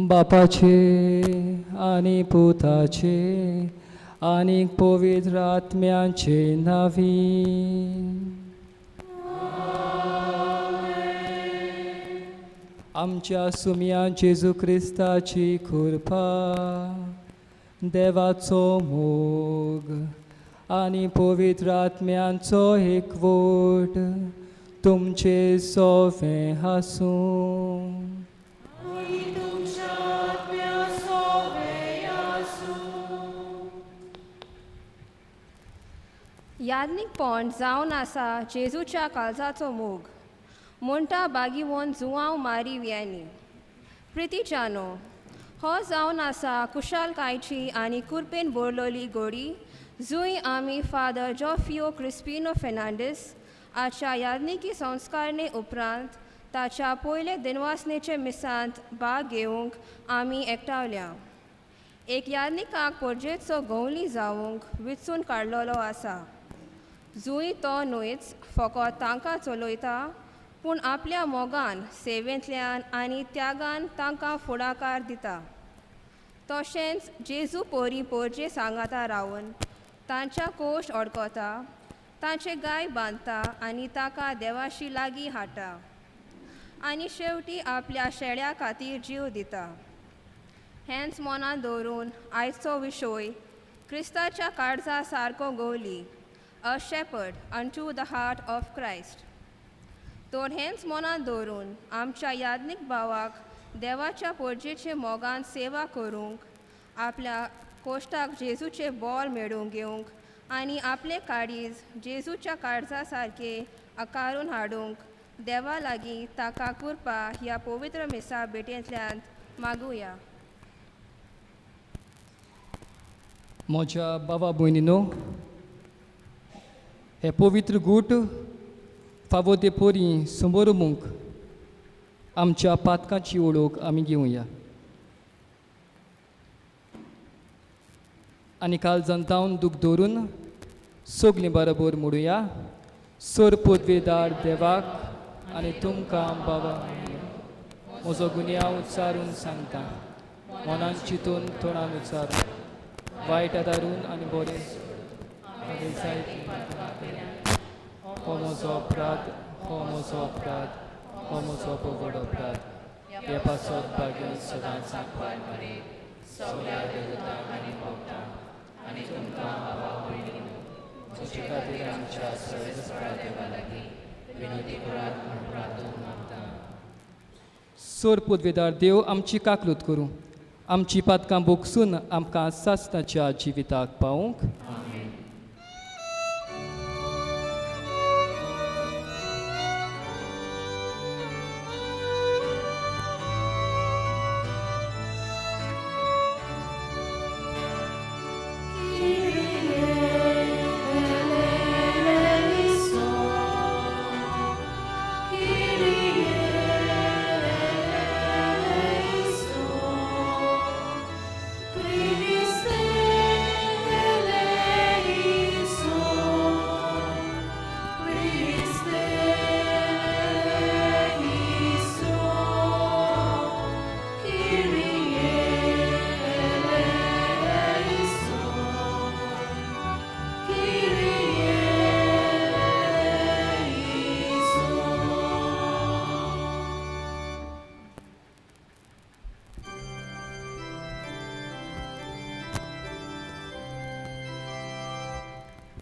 बापाचे आनी पुताचे आनी पवित्र आत्म्याचे नांवी. आमच्या सुम्या जेजू क्रिस्ताची कृपा, देवाचो मोग आनी पवित्र आत्म्यांचो एकवट तुमचे सोवें आसूं. याज्ञिकपण जावन आसा जेजूच्या काळजाचो मोग म्हणटा बागीवन जुवांव मारी व्यानी. प्रितीच्यानो, हो जावन आसा कुशालकायची आनी कुरपेन बोरलोली गोडी जुंय आमी फादर जॉफियो क्रिस्पिनो फेर्नांडीस आच्या याज्ञिकी संस्कारणे उपरांत ताच्या पयले दिनवासनेचे मिसांत भाग घेवंक आमी एकठावल्या. एक याज्ञिकाक पोरजेचो गवली जावंक विचून काडलेलो आसा. जुंय तो न्हयच फकत तांकां चलयता पूण आपल्या मोगान सेवेंतल्यान आनी त्यागान तांकां फुडाकार दिता. तशेंच जेजू पोरी पोरजे सांगाता रावन तांच्या कोश अडकता, तांचे गाय बांदता आनी ताका देवाशी लागीं हाडटा आनी शेवटी आपल्या शेळ्या खातीर जीव दिता. हेंच मनान दवरून आयचो विशय क्रिस्ताच्या काळजा सारको Gawli, a shepherd unto the heart of Christ. तर हेंच मनान दवरून आमच्या याज्ञिक भावाक देवाच्या पोरजेचे मोगान सेवा करूंक आपल्या कोश्टाक जेजूचे बॉल मेळूंक घेवंक आनी आपले काळीज जेजूच्या काळजा सारके आकारून हाडूंक देवा लागीं ताका कृपा ह्या पवित्र मिसा भेटेंतल्यान मागुया. म्हज्या बाबा भयणीनो, हे पवित्र गूट फावो ते पोरी समोरमूंक आमच्या पातकाची ओळख आमी घेवया आनी काल जनतावन दूख दवरून सगलीं बरोबर मोडुया. सोर पदवेदार देवाक आनी तुमकां बाबा म्हजो गुन्यांव उच्चारून सांगता, मनान चिंतून तोंडान उच्चारून, वायट आदारून आनी बरें जायते हो म्हजो अपराध, हो म्हजो अपराध, हो म्हजो व्हड अपराध. हे पासत भाग्य सदांच सगळ्या देवतांक आनी भक्तांक आनी तुमकां बाबा भयणीनो तुमचे खातीर आमच्या सर्वेस्परा देवा लागीं विनवती करात म्हूण प्रार्थना मागता. सोर पदवेदार देव आमची काकलूत करूं, आमची पातकां बोगसून आमकां सासणाच्या जिविताक पावूंक.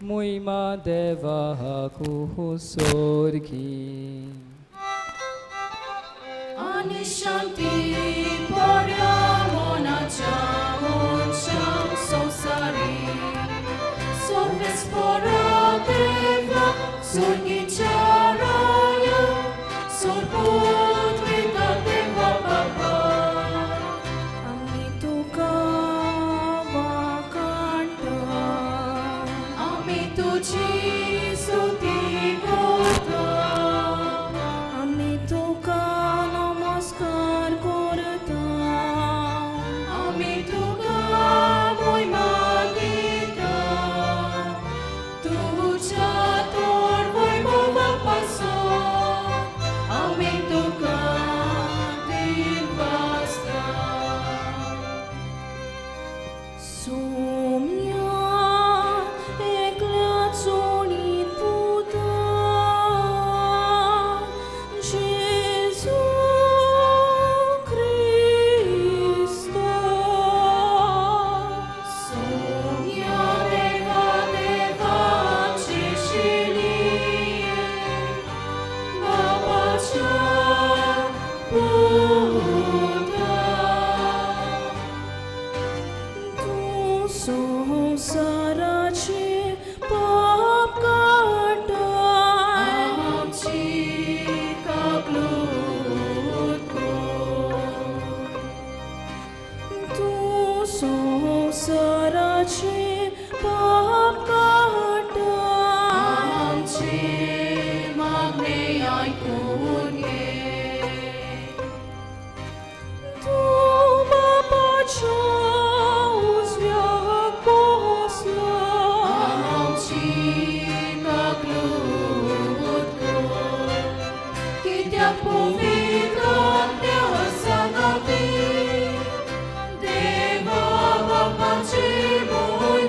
Moima deva kuhusorgi. Ani shanti porya monacha moncham sosari. Sorves pora deva sorgi charaya sorputvita deva papa. Deva Baba Chimu.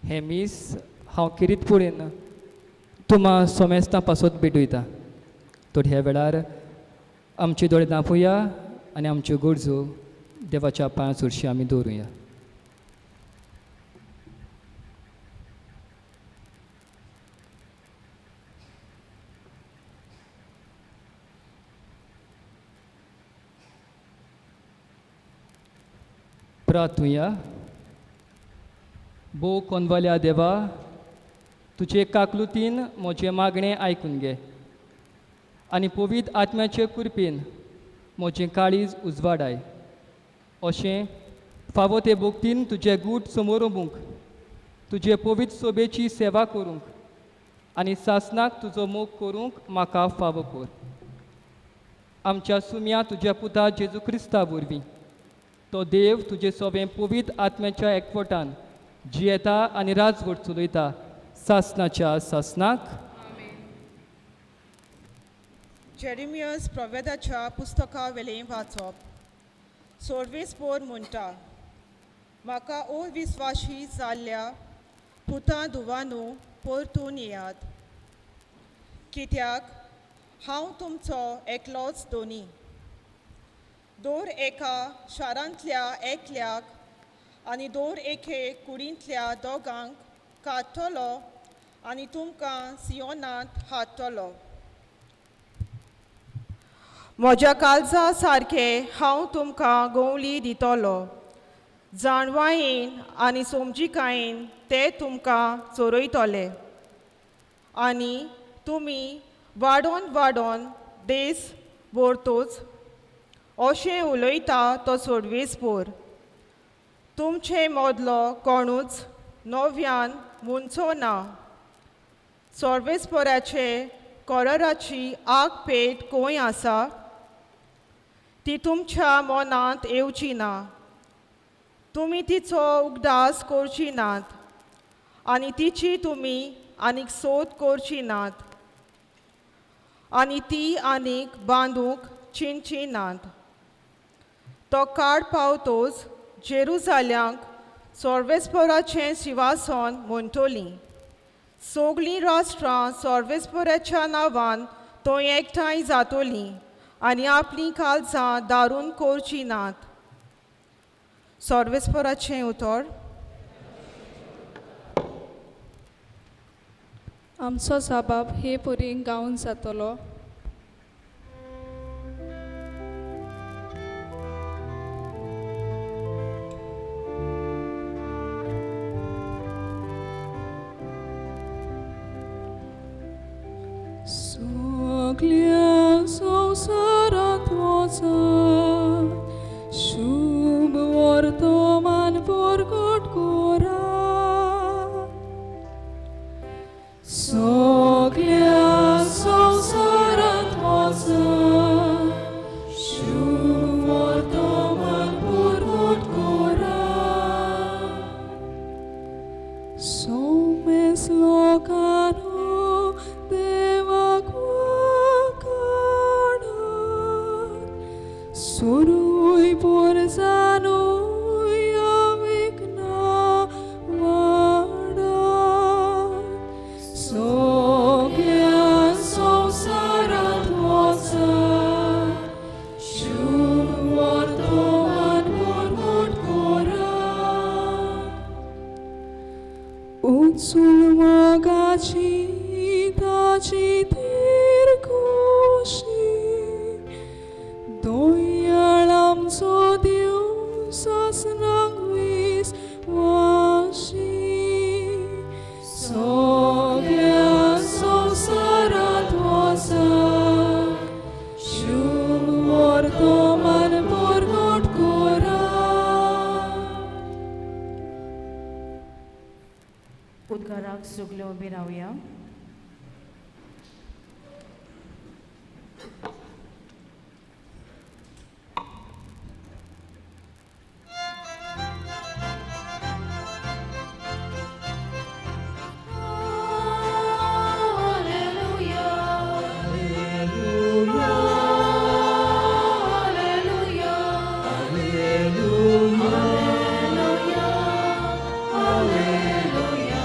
हें मीस हांव किरीत पुरेन तुमा सोमेस्तां पासत भेटयता. तर ह्या वेळार आमचे दोळे दांपुया आनी आमच्यो गरजो देवाच्या पांयां सुरशी आमी दवरुया. प्रार्थुया. भोव कोनवाल्या देवा, तुजे काकलुतीन म्हजें मागणें आयकून घे आनी पवित्र आत्म्याचे कृपेन म्हजें काळीज उजवाडाय, अशें फावो ते भक्तीन तुजे गूट समोर उबूंक, तुजे पवित्र सोबेची सेवा करूंक आनी सासनाक तुजो मोग करूंक म्हाका फावो कर. आमच्या सुम्या तुज्या पुता जेजू क्रिस्ता वरवीं तो देव तुजे सोबें पवित्र आत्म्याच्या एकवटान जियेता आनी राजवट चलयता सासनाच्या सासनाक. जेरेमियस प्रोवेदाच्या पुस्तका वेलें वाचप. सोर्वेस पोर म्हणटा, म्हाका अविस्वाशी जाल्ल्या पुतां धुवानू परतून येयात, कित्याक हांव तुमचो एकलोच दोनी. दर एका शारांतल्या एकल्याक आनी दर एके कुडींतल्या दोगांक काडटलो आनी तुमकां सियोनांत हाडटलो. म्हज्या काळजा सारकें हांव तुमकां गवली दितलो, जाणवायेन आनी समजिकायेन ते तुमकां चोरयतले आनी तुमी वाडोन वाडोन देस व्हरतोच, अशें उलयता तो सोडवेस पोर. तुमचे मदलो कोणूच नव्यान म्हणचो ना, सोर्वेसपोराचे कोराराची आग पेट खंय आसा ती तुमच्या मनांत येवची ना, तुमी तिचो उगडास करची नात आनी तिची तुमी आनीक सोद करची नात आनी ती आनीक बांदूंक चिंतची नात. तो काळ पावतोच जेरुजाल्यांक सोर्वेसपोराचें शिवासन म्हणटलीं. सगळीं राष्ट्रां सोर्वेसपोराच्या नांवान थंय एकठांय जातलीं आनी आपलीं काळजां दारून करचीं नात. सोर्वेसपोराचें उतर. आमचो साबाब हे पुरीं गावन जातलो. सगल्या संवसारांत वचात, शुभ वर्तमान परगट करात. सगल्या संवसारांत वचात, शुभ वर्तमान परगट करात. सोमेस लोकांनो देवाक वाखाणात, सुरूय पोरसानूय आवेगना वाडात. सगल्या संवसारांत वचात, शुभ वर्तमान परगट करात. उत्सूल मोगाची ताची तिरकुशी, दोयाळ आमचो देव सासनाक विस्वाशी. सगल्या संवसारांत वचात, शुभ वर्तमान परगट करात. उद्गाराक सगल्यो उबी रावया. Alleluia, Alleluia, Alleluia.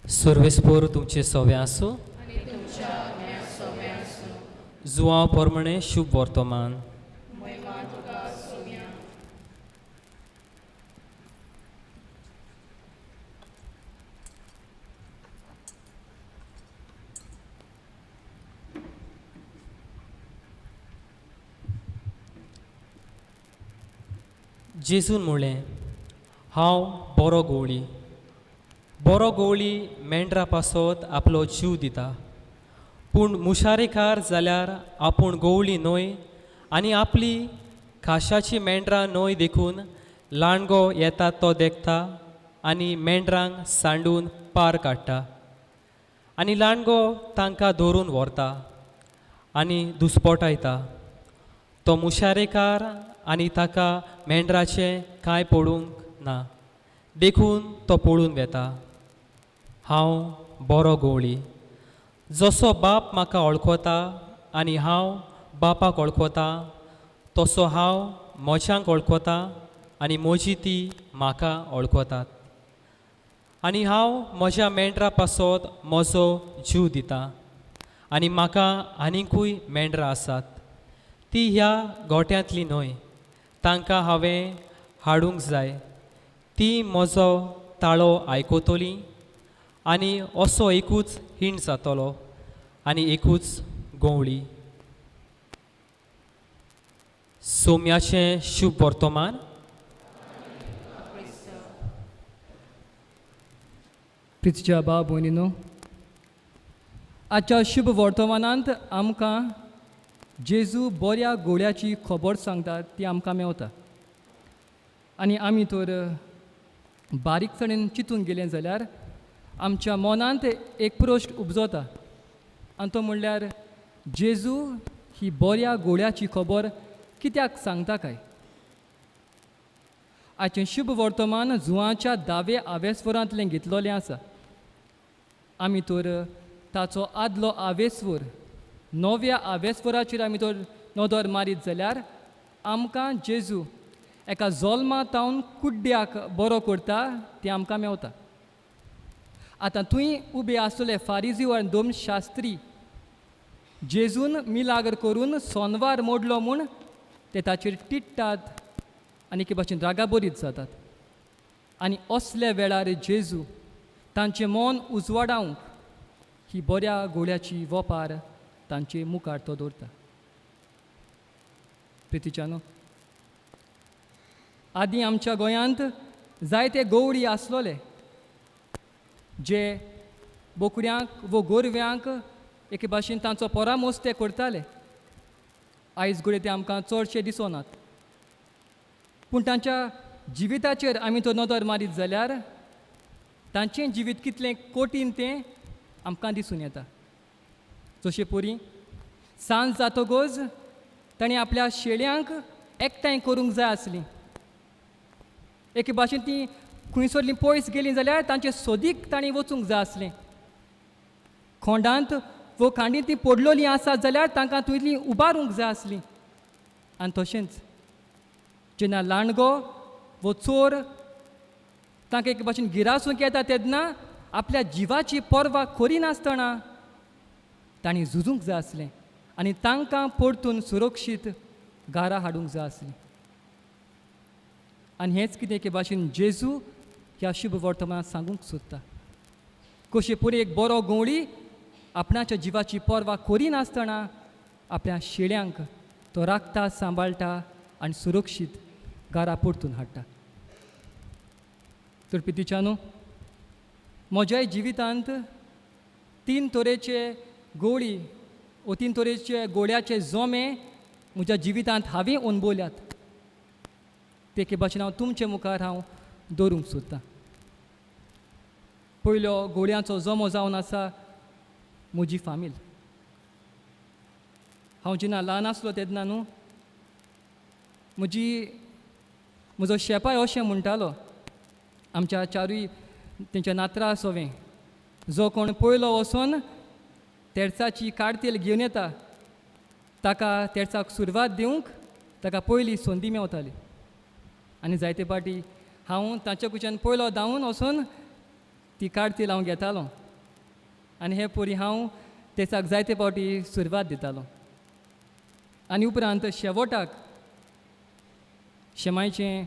सर्वेस्पोर तुमचे सवे आसूं. जुवांव पोरमणे शुभ वर्तमान. जेजून म्हणलें, हांव बरो गवळी. बरो गवळी मेंढरा पासत आपलो जीव दिता, पूण मुशारेकार जाल्यार आपूण गवळी न्हय आनी आपली खाशाची मेंढरां न्हय देखून लांडगो येता तो देखता आनी मेंढरांक सांडून पार काडटा आनी लांडगो तांकां धरून व्हरता आनी दुस्पोटायता. तो मुशारेकार आनी ताका मेंढराचें कांय पडूंक ना देखून तो पळून वेता. हांव बरो गवळी. जसो बाप म्हाका वळखता आनी हांव बापाक वळखता तसो हांव म्हज्यांक वळखता आनी म्हजी ती म्हाका वळखतात आनी हांव म्हज्या मेंढरा पासत म्हजो जीव दिता आनी म्हाका आनिकूय मेंढरां आसात ती ह्या गोठ्यांतली न्हय, तांकां हांवें हाडूंक जाय. ती म्हजो ताळो आयकतली आनी असो एकूच हिंड जातलो आनी एकूच गवळी. सोम्याचें शुभ वर्तमान. प्रितीच्या भाव भयणीनो, आजच्या शुभ वर्तमानांत आमकां जेजू बऱ्या गोळ्याची खबर सांगता ती आमकां मेवता. आनी आमी तर बारीकसाणेन चिंतून गेले जाल्यार आमच्या मनांत एक प्रश्न उपजता आनी तो म्हणल्यार जेजू ही बऱ्या गोळ्याची खबर कित्याक सांगता काय? आजचें शुभ वर्तमान जुवाच्या दावे आवेस्वरांतलें घेतलेलें आसा. आमी तर ताचो आदलो आवेस्वर नव्या आवेस्वराचेर आमी तर नदर मारीत जाल्यार आमकां जेजू एका जोल्मा तावन कुड्ड्याक बरो करता तें आमकां मेवता. आतां थंय उबे आसलेले फारिजीव आनी दोन शास्त्री जेजून मिलागर करून सोनवार मोडलो म्हूण ते ताचेर टिट्टात आनी एके भाशेन रागाबरीत जातात. आनी असल्या वेळार जेजू तांचें मन उजवाडावंक ही बऱ्या गोळ्याची वपार तांचे मुखार तो दवरता. प्रितीच्यानो, आदीं आमच्या गोंयांत जायते गवळी आसलोले जे बोकड्यांक वो गोरव्यांक एके भाशेन तांचो परामोस ते करताले. आयज घडये ते आमकां चडशे दिसनात, पूण तांच्या जिविताचेर आमी तो नदर मारीत जाल्यार तांचें जिवीत कितलें कठीण तें आमकां दिसून येता. जशें परी सांज जातकच ताणें आपल्या शेळ्यांक एकठांय करूंक जाय आसली. एके भाशेन ती खंयसरलीं पयस गेलीं जाल्यार तांचे सोदीक तांणी वचूंक जाय आसलें. खोंडांत वो खांडींत ती पडलोलीं आसात जाल्यार तांकां थंयलीं उबारूंक जाय आसलीं. आनी तशेंच जेन्ना लांडगो वो चोर तांकां एके भाशेन गिरासूंक येता तेन्ना आपल्या जिवाची पर्वा करिनासतना तांणी झुजूंक जाय आसलें आनी तांकां परतून सुरक्षीत घरा हाडूंक जाय आसलीं. आनी हेंच कितें एके भाशेन जेजू ह्या शुभ वर्तमानांत सांगूंक सोदता. कशे परी एक बरो गवळी आपणाच्या जिवाची पर्वा करिनासतना आपल्या शेळ्यांक तो राखता, सांबाळटा आनी सुरक्षीत घरा परतून हाडटा. तर पितिच्यानो, म्हज्याय जिवितांत तीन तरेचे गोळी वो तीन तरेचे गोळ्याचे जोमे म्हज्या जिवितांत हांवें अणभवल्यात. ते एके भाशेन हांव तुमचे मुखार हांव दवरूंक सोदतां. पयलो गोळयांचो जमो जावन आसा म्हजी फामील. हांव जेन्ना ल्हान आसलो तेन्ना न्हू म्हजो शेपाय अशें म्हणटालो आमच्या चारूय तेंच्या नातरां सोवें, जो कोण पयलो वचोन तेर्साची कार्तेल घेवन येता ताका तेर्साक सुरवात दिवंक ताका पयली संदी मेवताली. आनी जायते फावटी हांव तांच्या कडच्यान पयलो धांवून वचून ती कार्तील हांव घेतालो आनी हे पोरी हांव तेचाक जायते फावटी सुरवात दितालो. आनी उपरांत शेवटाक शेमायचें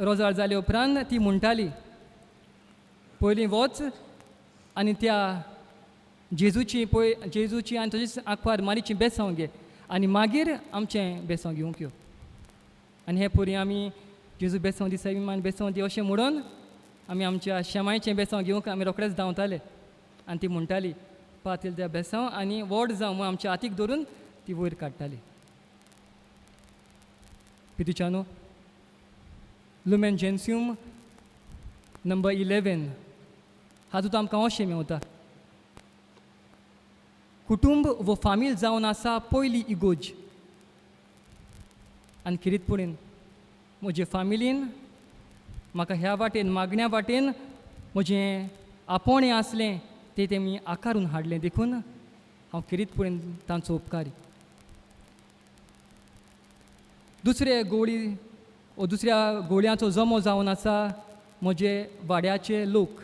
रोजार जाले उपरांत ती म्हणटाली, पयलीं वच आनी त्या जेजूची पळय, जेजूची आनी तशीच आंकवार मारीची बेसांव घे आनी मागीर आमचें बेसांव घेवंक यो. आनी हे पोरी आमी जेजू बेसांव दी सायबीन बेसांव दी अशें म्हणून आमी आमच्या शेमायचें बेसांव घेवंक आमी रोखडेच धांवताले. आनी ती म्हणटाली, पातील त्या बेसांव आनी व्हड जावं म्हूण आमच्या हातीक धरून ती वयर काडटाली. पितिच्यानो, लुमेन जेन्सियम नंबर 11 हातूंत आमकां अशें मेवता, कुटुंब वो फामील जावन आसा पयली इगोज. आनी किरीतपुणीन म्हजे फामिलीन म्हाका ह्या वाटेन मागण्या वाटेन म्हजें आपोवणें आसलें तें तेमी आकारून हाडलें, देखून हांव किरीतपुणीन तांचो उपकारी. दुसरे गोळी वो दुसऱ्या गोळयांचो जमो जावन आसा म्हजे वाड्याचे लोक.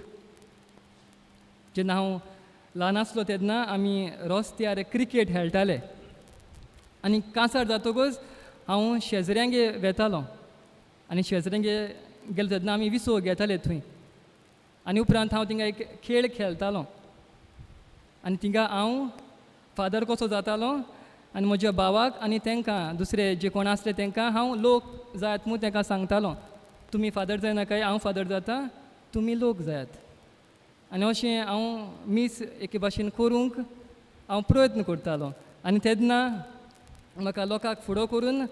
जेन्ना हांव ल्हान आसलो तेन्ना आमी रस्त्यार क्रिकेट खेळटाले आनी कांसार जातकच हांव शेजऱ्यांगे वेतालो आनी शेजऱ्यांगे गेलो तेन्ना आमी विसव घेताले थंय. आनी उपरांत हांव थिंगा एक खेळ खेळटालो आनी थिंगा हांव फादर कसो जातालो आनी म्हज्या भावाक आनी तांकां दुसरे जे कोण आसले तांकां हांव लोक जायात म्हूण तांकां सांगतालो, तुमी फादर जायनाकाय, हांव फादर जाता, तुमी लोक जायात. आनी अशें हांव मीस एके भाशेन करूंक हांव प्रयत्न करतालो. आनी तेन्ना म्हाका लोकांक फुडो करून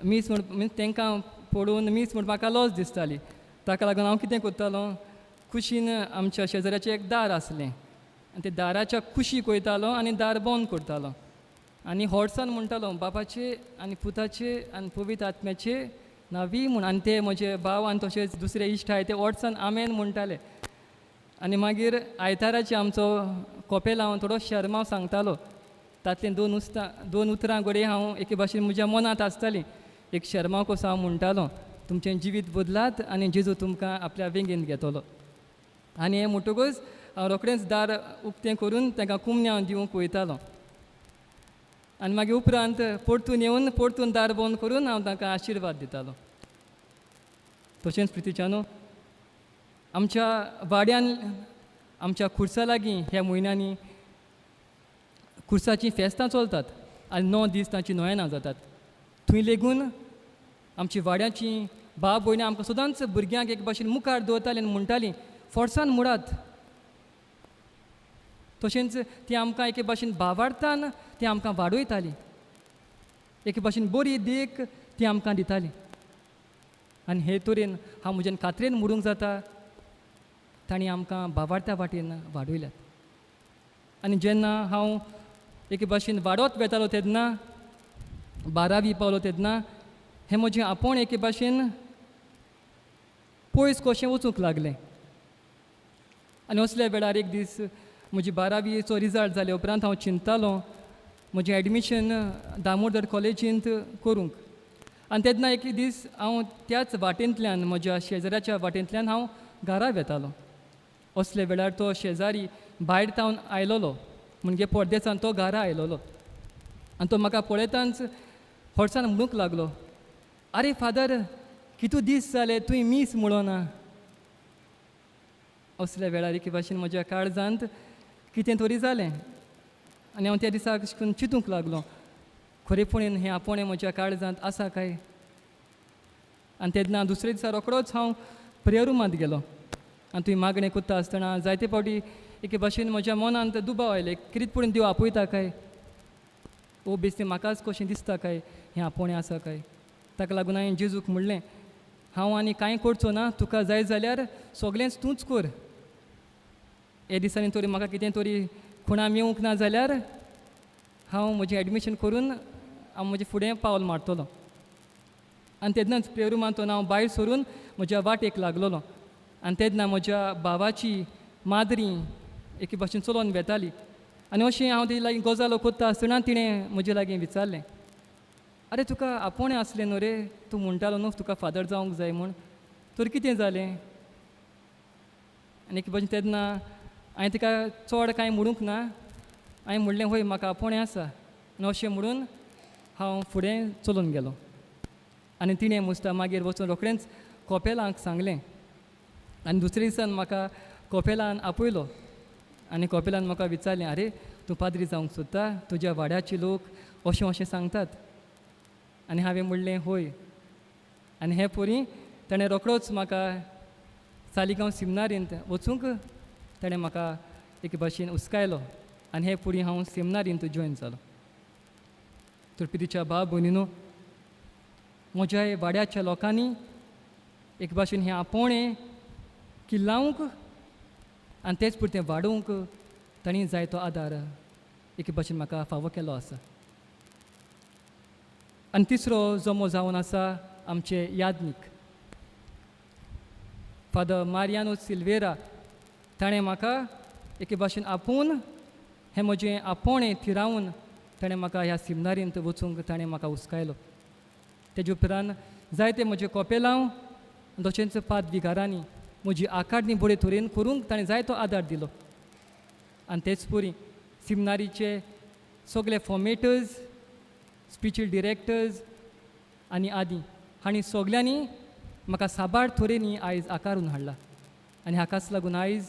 मीस म्हण तांकां पळोवन मीस म्हण म्हाका लॉस दिसताली. ताका लागून हांव कितें करतालो, कुशीन आमच्या शेजऱ्याचें एक दार आसलें आनी ते दाराच्या कुशीक वयतालो आनी दार बंद करतालो आनी होडसान म्हणटालो, बापाचे आनी पुताचे आनी पवित्र आत्म्याचे नांवी म्हूण. आनी ते म्हजे भाव आनी तशेंच दुसरे इश्ट आहाय ते व्हडसान आमेन म्हणटाले. आनी मागीर आयताराचे आमचो कोपेलांव थोडो शर्माव सांगतालो, तांतलीं दोन उतरां घडये हांव एके भाशेन म्हज्या मनांत आसतालीं. एक शर्माव कसो हांव म्हणटालो, तुमचें जिवीत बदलात आनी जेजू तुमकां आपल्या वेंगेंत घेतलो. आनी हें म्हणटकच हांव रोखडेंच दार उक्तें करून तांकां कुमन्यांव दिवंक वयतालो. आनी मागीर उपरांत परतून येवन परतून दार बंद करून हांव तांकां आशिर्वाद दितालो. तशेंच प्रितीच्यानो, आमच्या वाड्यान आमच्या खुर्सा लागीं ह्या म्हयन्यांनी खुर्साचीं फेस्तां चलतात आनी 9 दीस तांचीं नोयेनां जातात. थंय लेगून आमची वाड्याचीं भाव भयणीं आमकां सदांच भुरग्यांक एक भाशेन मुखार दवरतालीं आनी म्हणटालीं, फोर्सान मोडात. तशेंच ती आमकां एके भाशेन भावार्थान ती आमकां वाडयताली, एके भाशेन बरी देख ती आमकां दिताली. आनी हे तरेन हांव म्हज्यान खात्रेन मोडूंक जाता, तांणी आमकां भावार्था वाटेन वाडयल्यात. आनी जेन्ना हांव एके भाशेन वाडत वेतालो तेन्ना, 12वी पावलो तेन्ना हें म्हजें आपोवणें एके भाशेन पयस कशें वचूंक लागलें. आनी असल्या वेळार एक दीस म्हजी 12वीचो रिजल्ट जाले उपरांत हांव चिंततालो म्हजें एडमिशन दामोदर कॉलेजींत करूंक. आनी तेन्ना एक दीस हांव त्याच वाटेंतल्यान म्हज्या शेजऱ्याच्या वाटेंतल्यान हांव घरा वेतालो. असल्या वेळार तो शेजारी भायर तावन आयलोलो, म्हणजे परदेसान तो घरा आयलोलो. आनी तो म्हाका पळयतांच होडसान म्हणूंक लागलो, आरे फादर, कितू दीस जाले तुवें मीस म्हणोना. असल्या वेळार एके भाशेन म्हज्या काळजांत कितें तरी जालें आनी हांव त्या दिसाक अशें करून चिंतूंक लागलो, खरेपणीन हें आपोवणें म्हज्या काळजांत आसा काय. आनी तेन्ना दुसरे दिसा रोखडोच हांव प्रेयर रुमांत गेलो आनी तुवें मागणें करता आसतना जायते फावटी एके भाशेन म्हज्या मनांत दुबाव आयले, कितें देव आपयता काय, ओ बेश्टें म्हाकाच कशें दिसता काय हें आपोवणें आसा काय. ताका लागून हांवें जेजूक म्हणलें, हांव आनी कांय करचो ना, तुका जाय जाल्यार सगळेंच तूंच कर. हे दिसांनी तरी म्हाका कितें तरी खुणा मेवूंक ना जाल्यार हांव म्हजें एडमिशन करून हांव म्हजें फुडें पावल मारतलो. आनी तेन्नाच प्रेयर रुमांतून हांव भायर सरून म्हज्या वाटेक लागलोलो. आनी तेन्ना म्हज्या भावाची माद्री एके भाशेन चलोवन वेताली आनी अशें हांव तेजे लागीं गजालो कोत्ता आसतना तिणें म्हजे लागीं विचारलें, आरे तुका आपोवणें आसलें न्हू रे, तूं म्हणटालो न्हू तुका फादर जावंक जाय म्हूण, तर कितें जालें? आनी एक भाशेन तेन्ना हांवें तिका चड कांय म्हणूंक ना. हांवें म्हणलें हय म्हाका आपोवणें आसा आनी अशें म्हणून हांव फुडें चलून गेलो. आनी तिणें मुस्ता मागीर वचून रोखडेंच कोपेलांक सांगलें आनी दुसरे दिसान म्हाका कोपेलान आपयलो आनी कोपेलान म्हाका विचारलें, आरे तूं पाद्री जावंक सोदता, तुज्या वाड्याचे लोक अशें अशें सांगतात. आनी हांवें म्हणलें हय. आनी हे पोरी ताणें रोखडोच म्हाका सालिगांव सिमनारींत वचूंक ताणें म्हाका एक भाशेन उस्कायलो आनी हे पुरी हांव सेमिनारींत जॉयन जालो. तर पिरीच्या भाव भयणीनो, म्हज्या वाड्याच्या लोकांनी एक भाशेन हें आपोवणें किल्लावंक आनी तेच पुरतें वाडोवंक तांणी जायतो आदार एक भाशेन म्हाका फावो केलो आसा. आनी तिसरो जमो जावन आसा आमचे यादनीक फादर मारियानो सिल्वेरा. ताणें म्हाका एके भाशेन आपोवन हें म्हजें आपोवणें थिरावन ताणें म्हाका ह्या सिमनारींत वचूंक ताणें म्हाका उस्कायलो. तेजे उपरांत जायते म्हजे कोपेलांव तशेंच पादविगारांनी म्हजी आकारणी बरे तरेन करूंक ताणें जायतो आदार दिलो. आनी तेच परी सिमनारीचे सगळे फॉर्मेटर्स, स्पिरिच्युअल डिरेक्टर्स आनी आदी हांणी सगल्यांनी म्हाका साबार तरेनी आयज आकारून हाडला. आनी हाकाच लागून आयज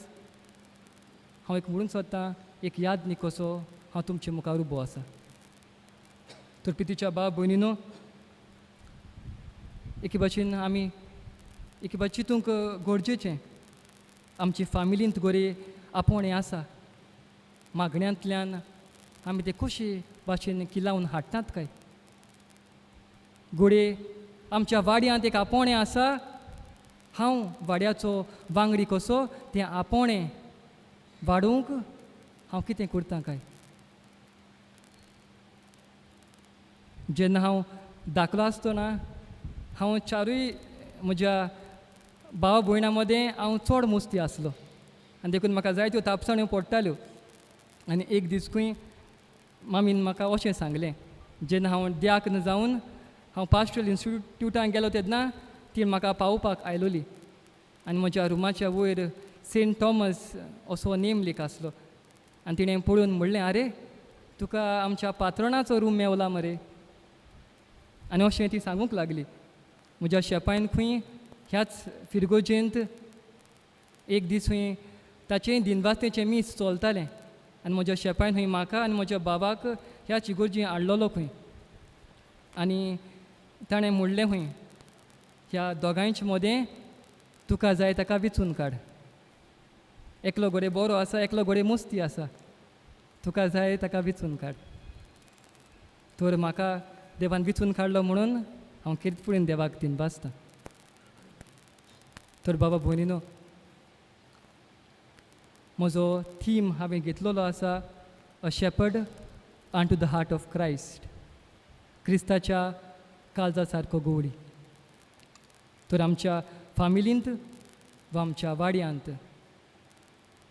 हांव एक म्हणूंक सोदतां, एक यादनीक कसो हांव तुमचे मुखार उबो आसा. तर पितीच्या भाव भयणीनो, एके भाशेन आमी एके भाशेन चिंतूंक गरजेचें आमची फामिलींत गोरे आपोवणें आसा, मागण्यांतल्यान आमी ते कशे भाशेन किलावन हाडटात काय. घोडये आमच्या वाड्यांत एक आपोवणें आसा, हांव वाड्याचो वांगडी कसो तें आपोवणें वाडोवंक हांव कितें करता काय. जेन्ना हांव धाकलो आसतना हांव चारूय म्हज्या भाव भयणां मदें हांव चड मुस्ती आसलो आनी देखून म्हाका जायत्यो तापसाण्यो पडटाल्यो. आनी एक दीस खंय मामीन म्हाका अशें सांगलें, जेन्ना हांव द्याक्न जावन हांव पास्टरल इन्स्टिट्यूटान गेलो तेन्ना ती म्हाका पावोवपाक आयलोली आनी म्हज्या रुमाच्या वयर सेंट थॉमस असो नेम लेख आसलो आनी तिणें पळोवन म्हणलें, आरे तुका आमच्या पात्रणाचो रूम मेवला मरे. आनी अशें ती सांगूंक लागली. म्हज्या शेपायन खंय ह्याच फिरगोजेंत एक दीस खंय ताचें दिनवास्तेचें मीस चलतालें आनी म्हज्या शेपायन खंय म्हाका आनी म्हज्या बाबाक ह्याच इगोर्जी हाडलेलो खंय आनी ताणें म्हणलें खंय, ह्या दोगांयच्या मदें तुका जाय ताका विचून काड, एकलो घोडे बरो आसा, एकलो घोडे मुस्ती आसा, तुका जाय ताका विचून काड. तर म्हाका देवान विचून काडलो म्हणून हांव किर्तपुरीन देवाक दिनवासता. तर बाबा भयणीनो, म्हजो थीम हांवें घेतलेलो आसा a shepherd unto the heart of Christ, क्रिस्ताच्या काळजा सारको गवळी. तर आमच्या फामिलींत वा आमच्या वाड्यांत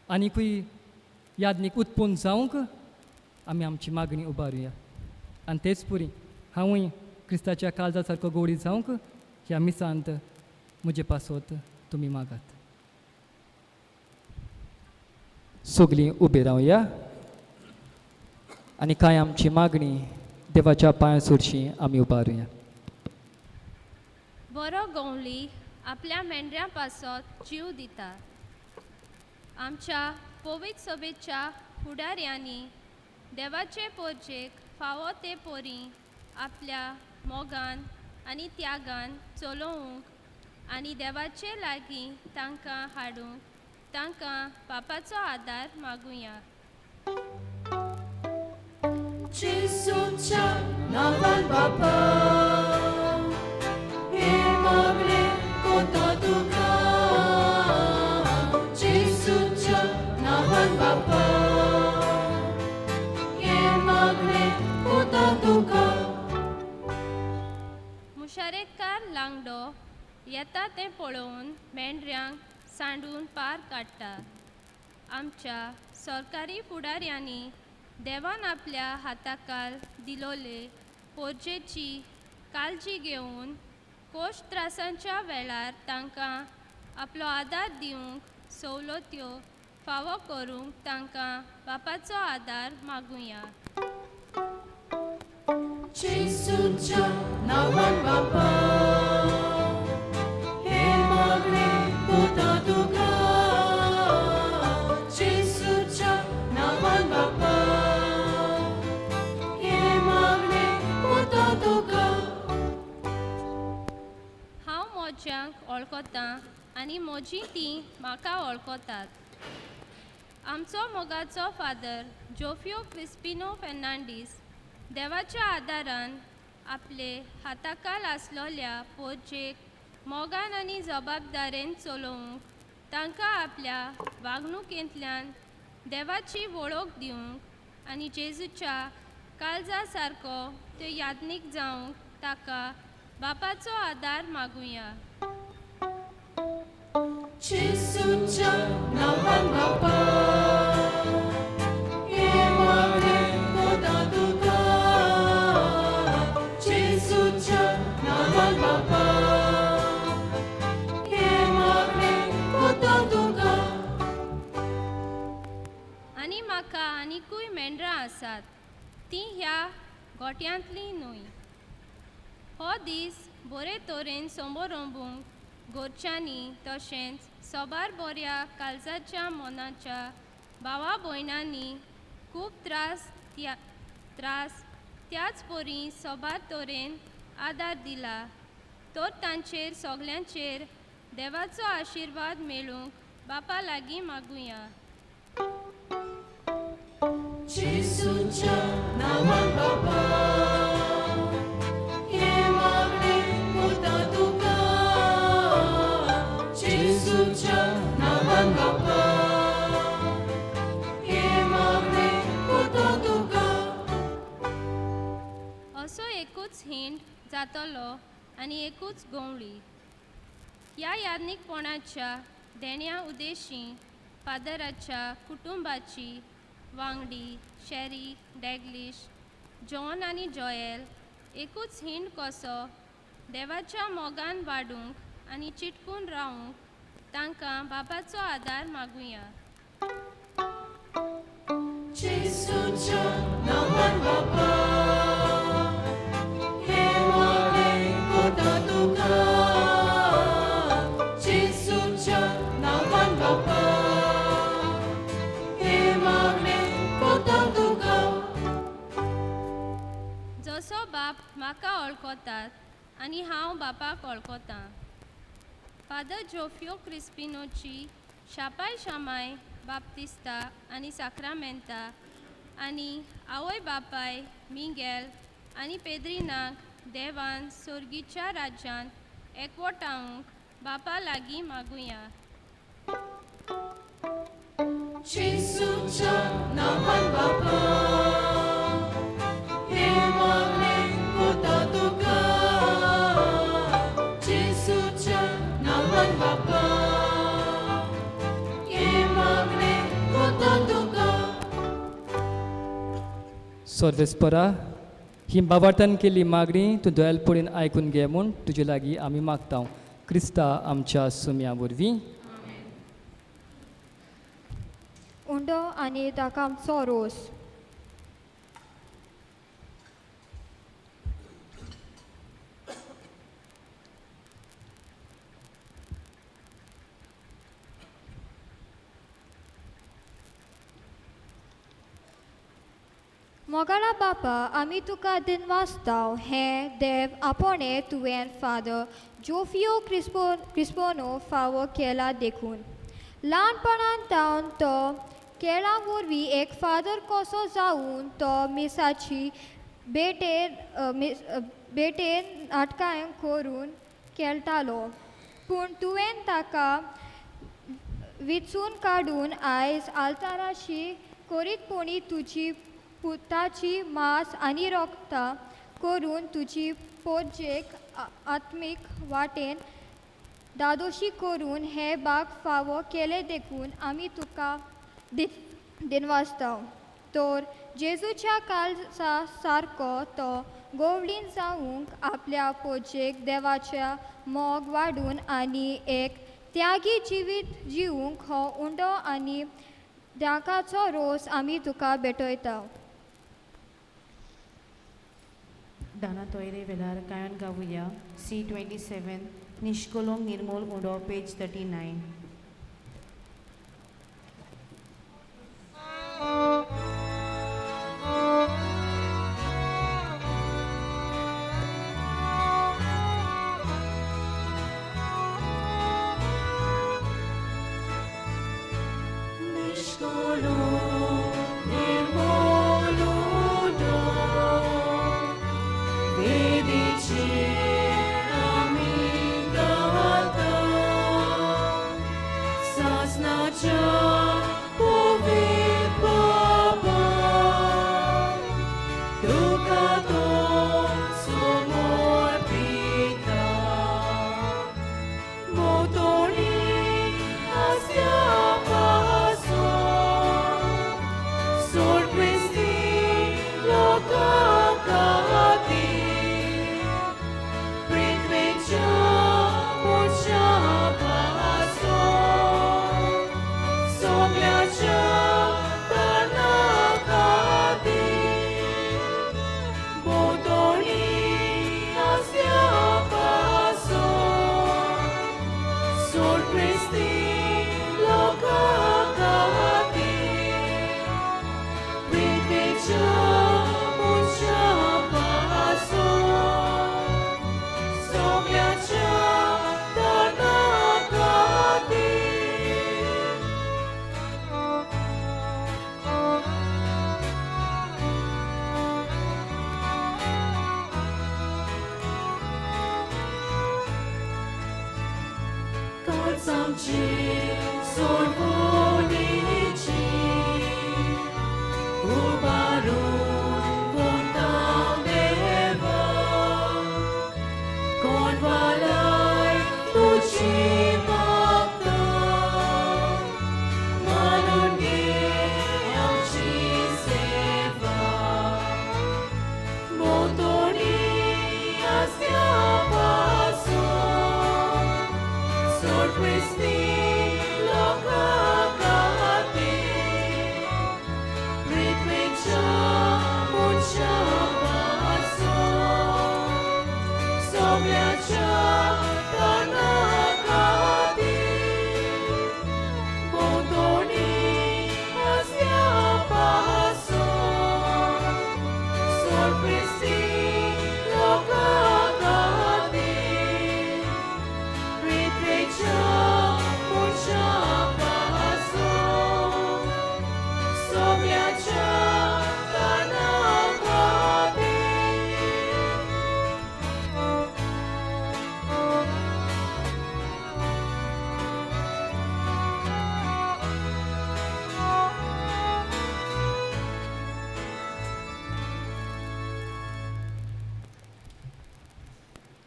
आनिकूय यादनीक उत्पन्न जावंक आमी आमची मागणी उबारुया. आनी तेच पुरी हांवूय क्रिस्ताच्या काळजा सारको गवळी जावंक ह्या मिसांत म्हजे पासत तुमी मागात. सगलीं उबी रावया आनी कांय आमची मागणी देवाच्या पांया सरशी आमी उबारुया. बरो गवळी आपल्या मेंढऱ्यां पासत जीव दिता. आमच्या पवित्र सभेच्या फुडाऱ्यांनी देवाचे पोरजेक फावो ते पोरी आपल्या मोगान आनी त्यागान चलोवंक आनी देवाचे लागीं तांकां हाडूंक तांकां पापाचो आदार मागुया. जेजूच्या नांवान बापा हे मागणें कोता तुका, जेजूच्या नांवान बापा हे मागणें कोता तुका. मुशारेकार लांगडो येता तें पळोवन मेंढऱ्यांक सांडून पार काडटा. आमच्या सरकारी फुडाऱ्यांनी देवान आपल्या हाताकाल दिलोले पोरजेची काळजी घेवन कोश त्रासांच्या वेळार तांकां आपलो आदार दिवंक सवलत्यो फावो करूंक तांकां बापाचो आदार मागुया. जेजूच्या नांवान बापा हे मागणें कोता तुका. जेजूच्या नांवान बापा हे मागणें कोता तुका. हांव मोज्यांक वळखतां आनी म्हजीं तीं म्हाका वळखतात. आमचो मोगाचो फादर जोफियो क्रिस्पिनो फेर्नांडीस देवाच्या आदारान आपले हाताकाल आसलोल्या पोरजेक मोगान आनी जबाबदारेन चलोवंक तांकां आपल्या वागणुकेंतल्यान देवाची वळख दिवंक आनी जेजूच्या काळजा सारको त्यो याज्ञीक जावंक ताका बापाचो आदार मागुया. जेजूच्या नांवान बापा हे मागणें कोता तुका. जेजूच्या नांवान बापा हे मागणें कोता तुका. आनी म्हाका आनिकूय मेंढरां आसात, तीं ह्या गोट्यांतलीं न्हय. हो दीस बरे तरेन समोरंबूंक घरच्यांनी तशेंच सोबार बऱ्या काळजाच्या मनाच्या भावा भयणांनी खूब त्रास त्याच परी सोबार तरेन आदार दिला तर तांचेर सगल्यांचेर देवाचो आशिर्वाद मेळूंक बापा लागीं मागुया. जेजूच्या नांवान बापा हे मागणें कोता तुका. जेजूच्या नांवान बापा हे मागणें कोता तुका. असो एकूच हिंड जातलो आनी एकूच गवळी. ह्या याज्ञीकपणाच्या देण्या उद्देशी फादराच्या कुटुंबाची वांगडी शेरी डॅग्लिश जॉन आनी जॉयल एकूच हिंड कसो देवाच्या मोगान वाडूंक आनी चिटकून रावूंक तांकां बापाचो आदार मागुया. जेजूच्या नांवान बापा हे मागणें कोता तुका. जेजूच्या नांवान बापा हे मागणें कोता तुका. जसो बाप म्हाका वळखतात आनी हांव बापाक वळखतां. फादर जोफियो क्रिस्पिनोची शापाय शामाय बाप्तिस्ता आनी साक्रामेंता आनी आवय बापाय मिंगेल आनी पेद्रिनाक देवान सोर्गीच्या राज्यांत एकवटावंक बापा लागीं मागुया. जेजूच्या नांवान बापा हे मागणें कोता तुका. जेजूच्या नांवान बापा हे मागणें कोता तुका. सर्वेस्परा ही बाबार्तान केल्ली मागणी तूं दोयालपणीन आयकून घे म्हूण तुजे लागीं आमी मागता. क्रिस्ता आमच्या सुम्या वरवीं. उंडो आनी दाकामचो रोस. मोगाळा बापा, आमी तुका दिनवासताव हें देव आपोणे तुवें फादर जोफियो क्रिस्पोनो फावो केला देखून ल्हानपणान तावन तो केळां वरवीं एक फादर कसो जावन तो मिसाची बेटेर नाटकां करून खेळटालो, पूण तुवें ताका विचून काडून आयज आल्ताराशी करीतपणी तुजी पुताची मांस आनी रोगता करून तुजी पोरजेक आत्मीक वाटेन दादोशी करून हे बाग फावो केले देखून आमी तुका दिनवासता. तर जेजूच्या काळजा सारको तो गोवळीन जावंक आपल्या पोजेक देवाच्या मोग वाडून आनी एक त्यागी जिवीत जिवूंक हो उंडो आनी द्राकाचो रोस आमी तुका भेटयता. दाना तोयरे वेलार गायन गावया C27 निष्कलोंग निर्मोल उंडो पेज 39.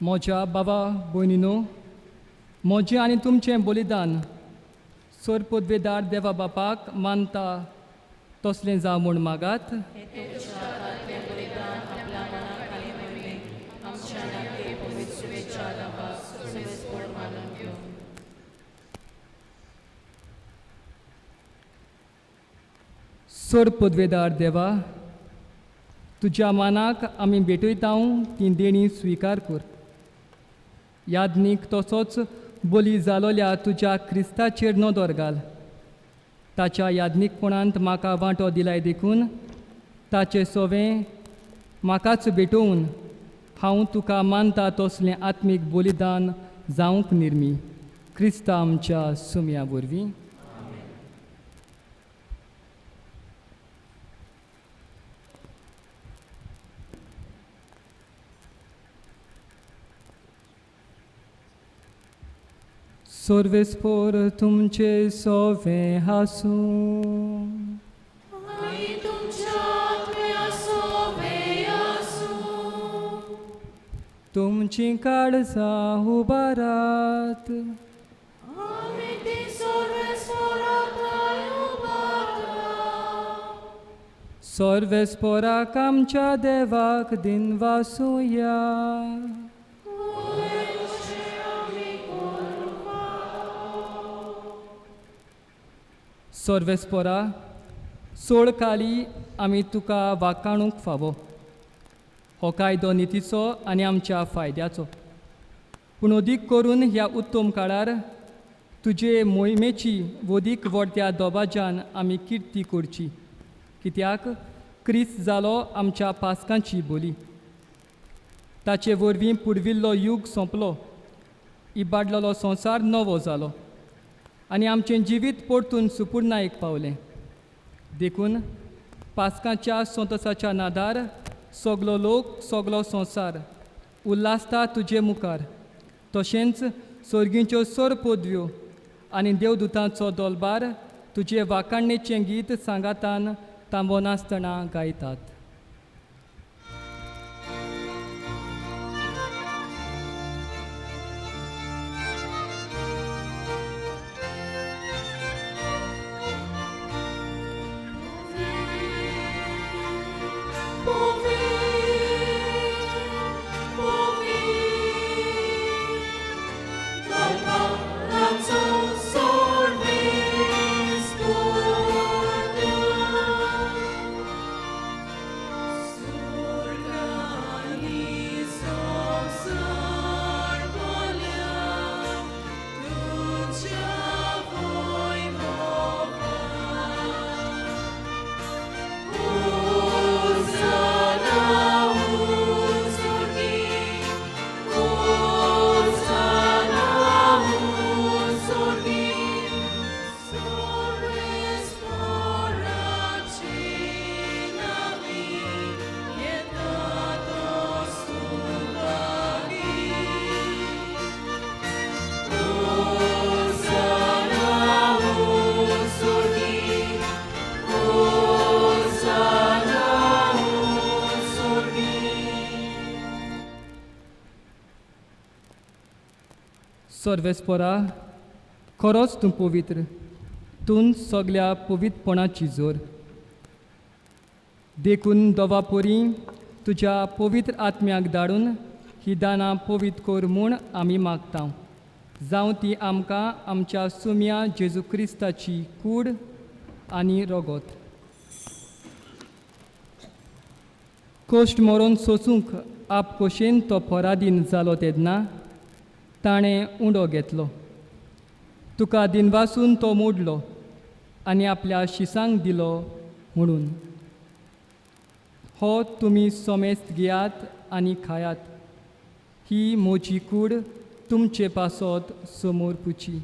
म्हज्या बाबा भयणीनो, म्हजें आनी तुमचें बलिदान सोर पदवेदार देवा बापाक मानता तसलें जावं म्हूण मागात. सोर पदवेदार देवा, तुज्या मानाक आमी भेटयता ती देणी स्विकार कर. यादनीक तसोच बली जालोल्या तुज्या क्रिस्ताचेर नदर घाल. ताच्या यादनीकपणांत म्हाका वांटो दिलाय देखून ताचे सोवें म्हाकाच भेटोवन हांव तुका मानता तसलें आत्मीक बलिदान जावंक निर्मी क्रिस्ता आमच्या सुम्या वरवीं. सर्वेस्पोर तुमचे सोवे आसूं. आनी तुमच्या आत्म्या सोवे आसूं. तुमची काळजां उबारात. आमी ती सर्वेस्पोराक उबारता. सर्वेस्पोराक आमच्या देवाक दिनवासुया. सर्वेस्पोरा सोळ काली आमी तुका वाकाणूंक फावो. हो कायदो नितीचो आनी आमच्या फायद्याचो, पूण अदीक करून ह्या उत्तम काळार तुजे मोहिमेची वदीक व्हडत्या दबाज्यान आमी किर्ती करची, कित्याक क्रिस्त जालो आमच्या पास्कांची बोली. ताचे वरवीं पुर्विल्लो युग सोंपलो, इबाडलेलो संवसार नवो जालो आनी आमचें जिवीत परतून सुपुर्णायेक पावलें. देखून पास्कांच्या संतोसाच्या नादार सगलो लोक सगलो संवसार उल्हासता तुजे मुखार. तशेंच सर्गींच्यो सर पदव्यो आनी देवदूतांचो दोलबार तुजे वाखाणणेचें गीत सांगातान थांबनासतना गायतात. सर्वेस्पोरा खरोच तूं पवित्र, तूं सगल्या पवित्रपणाची जोर. देखून दवापोरी तुज्या पवित्र आत्म्याक धाडून ही दानां पवित्र कर म्हूण आमी मागता. जावं ती आमकां आमच्या सुम्या जेजू क्रिस्ताची कूड आनी रगत. कश्ट मरोन सोसूंक आप खोशेन तो पराधीन जालो तेन्ना ताणें उंडो घेतलो, तुका दिनवासून तो मोडलो आनी आपल्या शिसांक दिलो म्हणून, हो तुमी समेस्त घेयात आनी खायात, ही म्हजी कूड तुमचे पासत समोर पुची.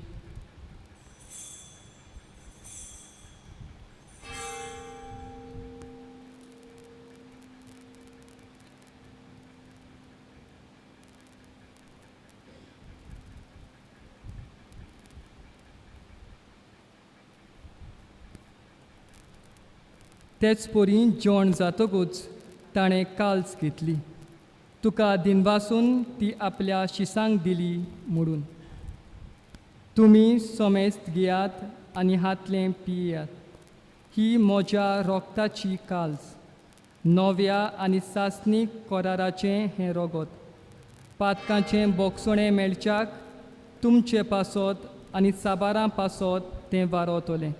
तेच परी जेवण जातकूच ताणें काल्स घेतली, तुका दिनवासून ती आपल्या शिसांक दिली म्हणून, तुमी समेस्त घेयात आनी हातलें पियात, ही म्हज्या रोगताची काल्स, नव्या आनी सासणीक कराराचें हें रगत, पातकांचें बोगसणें मेळच्याक तुमचे पासत आनी साबारां पासत तें वारवतलें.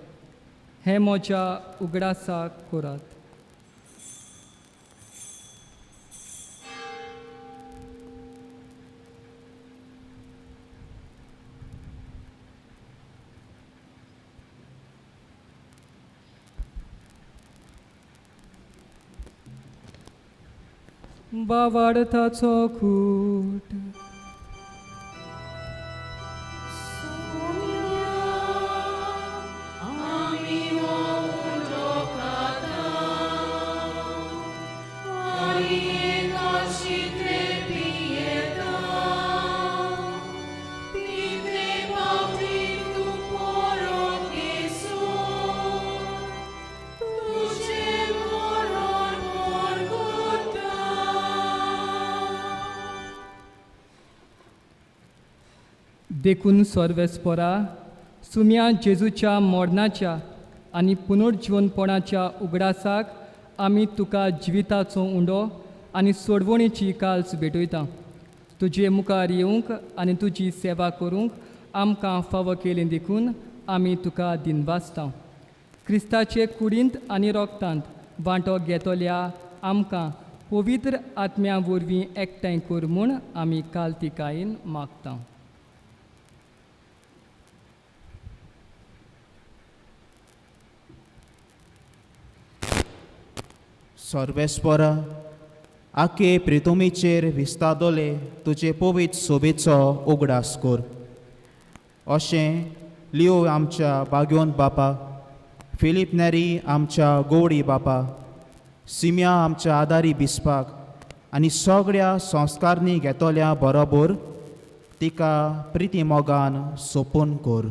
हें म्हज्या उगडासाक करात. बावाडताचो कूट. देखून सर्वेस्पोरा सुम्या जेजूच्या मरणाच्या आनी पुनर्जिवनपणाच्या उगडासाक आमी तुका जिविताचो उंडो आनी सोडवणीची काल्स भेटयता. तुजे मुखार येवंक आनी तुजी सेवा करूंक आमकां फावो केली देखून आमी तुका दिनवासता. क्रिस्ताचे कुडींत आनी रोगतांत वांटो घेतल्या आमकां पवित्र आत्म्या वरवीं एकठांय कर म्हूण आमी कालतिकायेन मागता. सर्वेस्परा आखे प्रितुमीचेर विस्तादोले तुजे पवित्र सोबेचो उगडास कर. अशें लियो आमच्या बाग्योन बापा, फिलीप नेरी आमच्या गोवडी बापा, सिम्या आमच्या आदारी बिस्पाक आनी सगळ्या संस्कारणी घेतल्या बरोबर तिका प्रिती मोगान सोपून कर.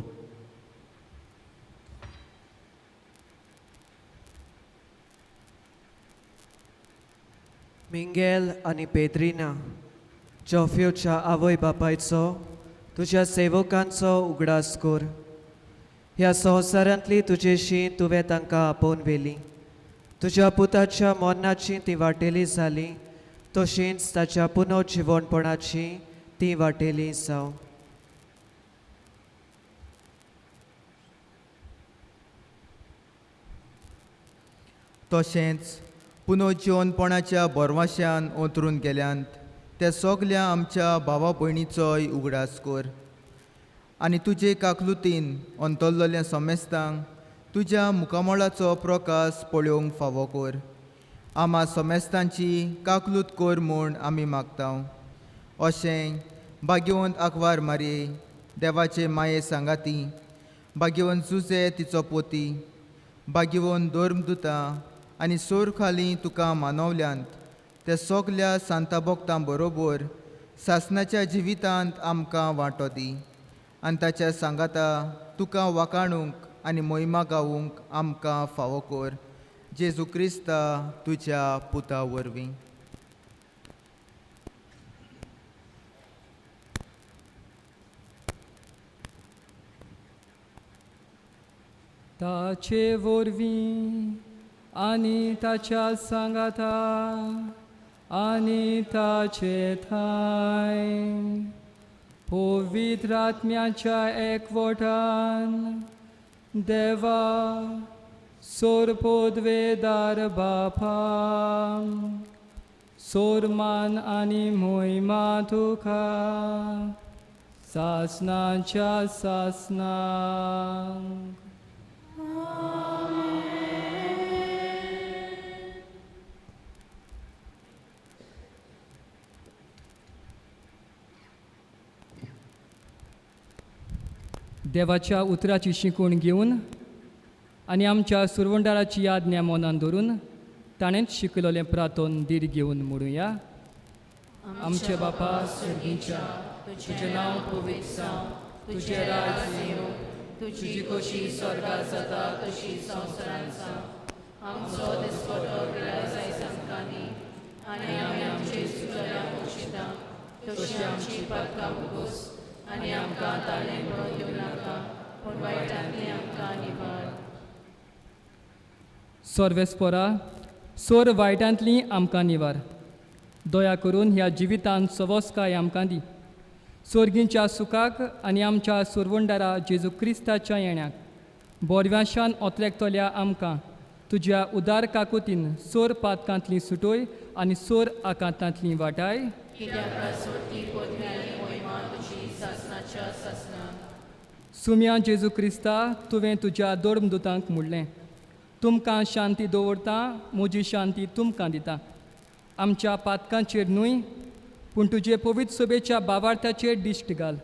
मिंगेल आनी पेद्रिना जोफ्योच्या आवय बापायचो तुज्या सेवकांचो उगडास कर. ह्या संवसारांतली तुजेशी तुवें तांकां आपोवन व्हेली. तुज्या पुताच्या मरणाची ती वाटेली जाली, तशींच ताच्या पुनर्जिवणपणाची ती वाटेली जावं. तशेंच पुनर्जिवणपणाच्या बोरवाश्यान ओतरून गेल्यांत त्या सगल्या आमच्या भावा भयणीचोय उगडास कर आनी तुजे काकलुतीन अंतरलेल्या समेस्तांक तुज्या मुखामळाचो प्रकाश पळोवंक फावो कर. आमा समेस्तांची काकलूत कर म्हूण आमी मागता. अशें भाग्यवंत आंकवार मारये देवाचे माये सांगाती, भाग्यवंत जुजे तिचो पोती, भाग्यवंत धर्मदुतां आनी सोर खाली तुका मानवल्यांत ते सगल्या सांता भक्तां बरोबर सासणाच्या जिवितांत आमकां वांटो दी आनी ताच्या सांगाता तुका वाखाणूंक आनी मोहिमा गावूंक आमकां फावो कर. जेजू क्रिस्ता तुज्या पुता वरवीं. ताचे वरवीं आनी ताच्या सांगाता आनी ताचे थांय पवित्र आत्म्याच्या एकवटान देवा सोरपोदवेदार बापा सोरमान आनी मोहिमा तुका सासनाच्या सासनाक. देवाच्या उतराची शिकवण घेवन आनी आमच्या सुरवंडाराची आज्ञा मनान धरून ताणेंच शिकयलें प्रार्थन धीर घेवन म्हणुया. आमचे बापा सर्गीच्या, तुजें नांव पवित्र जावं, तुजें राज्य येवं, तुजी खोशी स्वर्गार जाता तशी संवसारांत जावं. आमचो दिसपटो ग्रास आयज आमकां दी आनी आमी आमचे चुकल्या पोशिता तशी आमची पातकां भोगोस आनी आमकां ताळें पडून दिवं नाका पूण वायटांतली आमकां निवार. सर्वेस्परा सोर वायटांतली आमकां निवार. दया करून ह्या जिवितांत सवस्काय आमकां दी. सोर्गींच्या सुखाक आनी आमच्या सुरवंडारा जेजू क्रिस्ताच्या येण्याक बोरव्याशान ओतलेकतल्या आमकां तुज्या उदार काकुतीन सोर पातकांतली सुटोय आनी सोर आकांतांतली वाटाय. सुम्या जेजू क्रिस्ता, तुवें तुज्या धर्मदुतांक म्हणलें, तुमकां शांती दवरता, म्हजी शांती तुमकां दिता. आमच्या पातकांचेर न्हय पूण तुजे पवित्र सभेच्या बावार्थाचेर दिश्ट घाल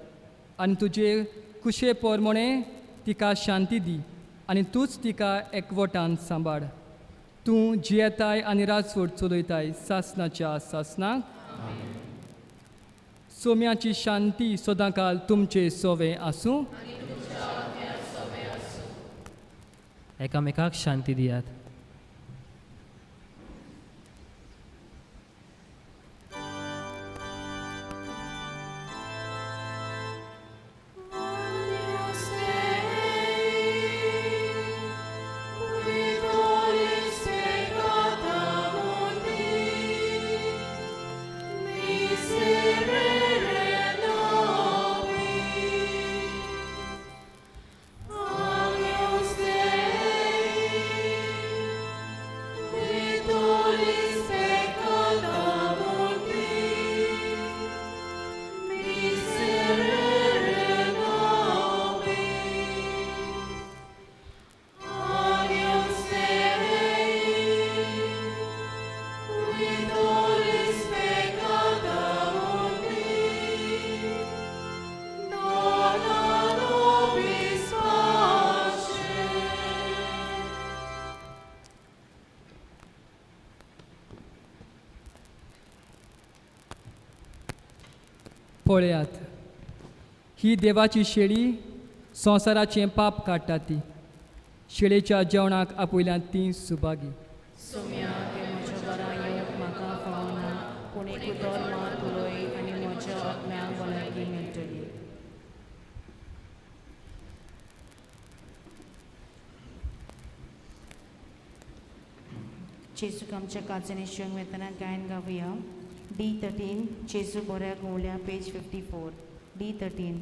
आनी तुजे कुशे पोरमोणे तिका शांती दी आनी तूंच तिका एकवटान सांबाळ. तूं जियेताय आनी राजवट चलयताय सासनाच्या सासनाक. सोम्याची शांती सदांकाल तुमचे सोवे आसूं. एकामेकाक शांती दियात. Agnus Dei, पळयात, ही देवाची शेळी संवसाराचें पाप काडटा ती. शेळेच्या जेवणाक आपयल्यान ती सुभागी. सोम्या, तें म्हज्या घरा येवंक म्हाका फावना, पूण एक उतर मात उलय आनी म्हज्या आत्म्याक भलायकी मेळटली. जेजूक आमच्या काळजांनी शिवंक वेतना गायन गावया. D13 जेजू बऱ्या गवल्या, पेज 54. D13.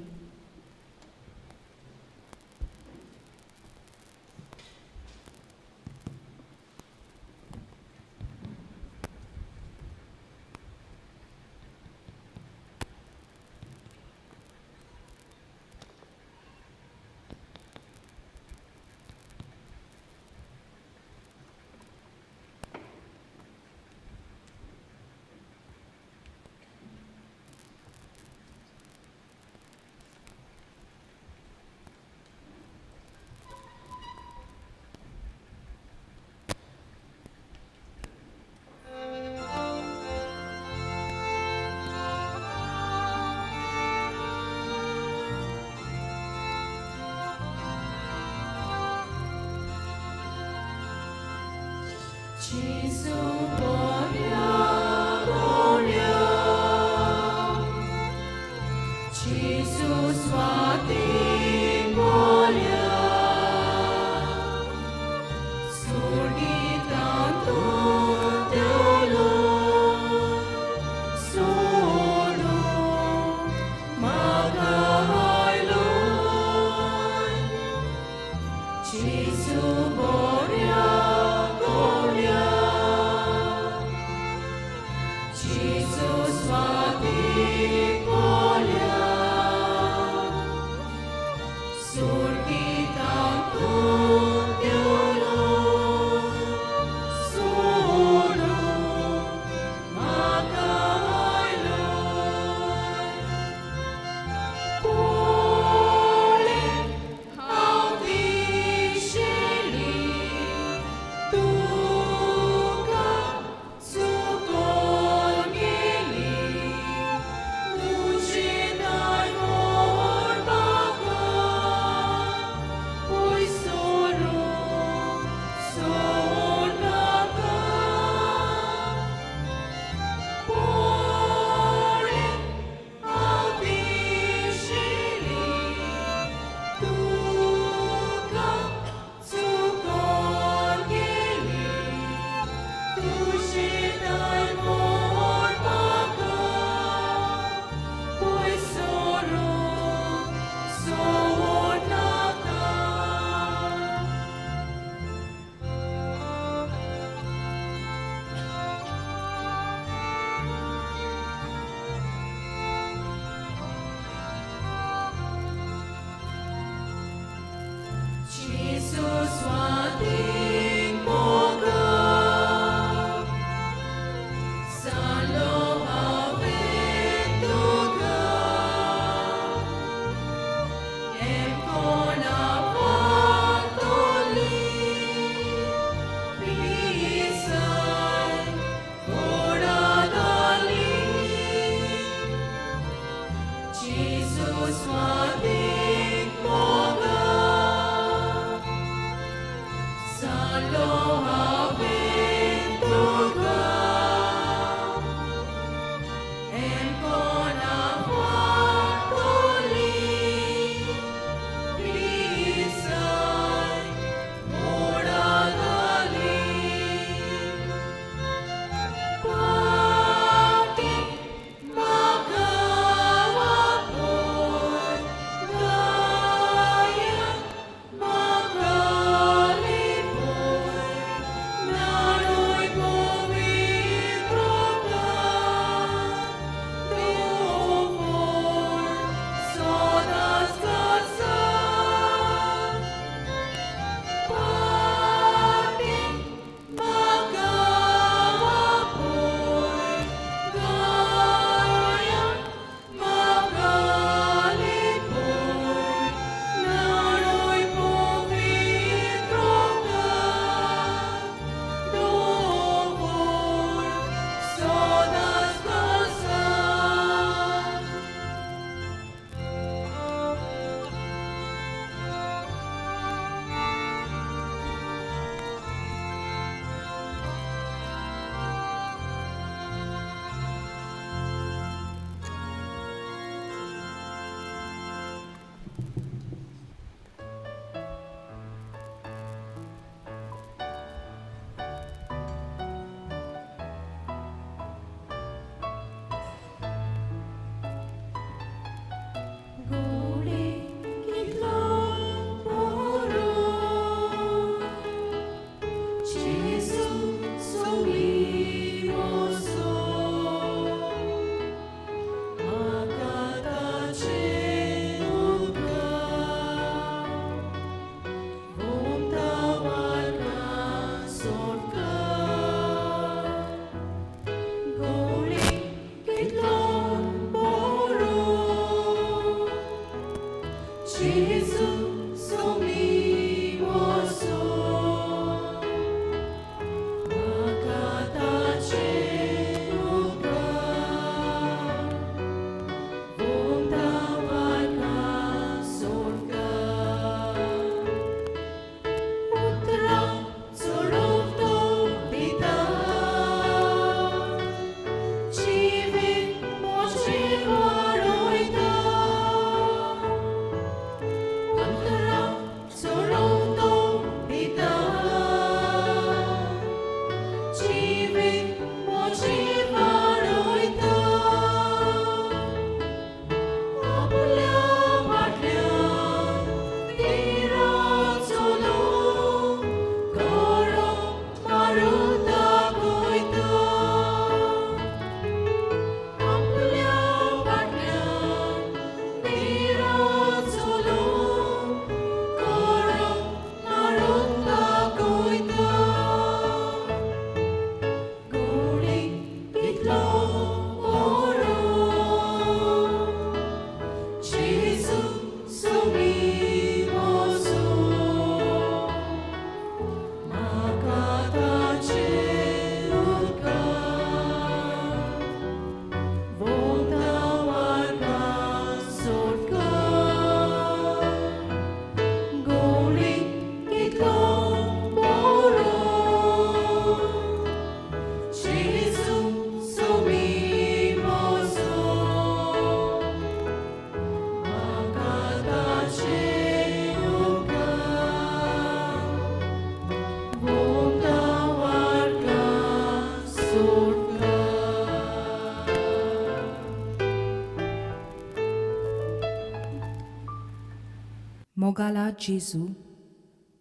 मोगाला जेजू,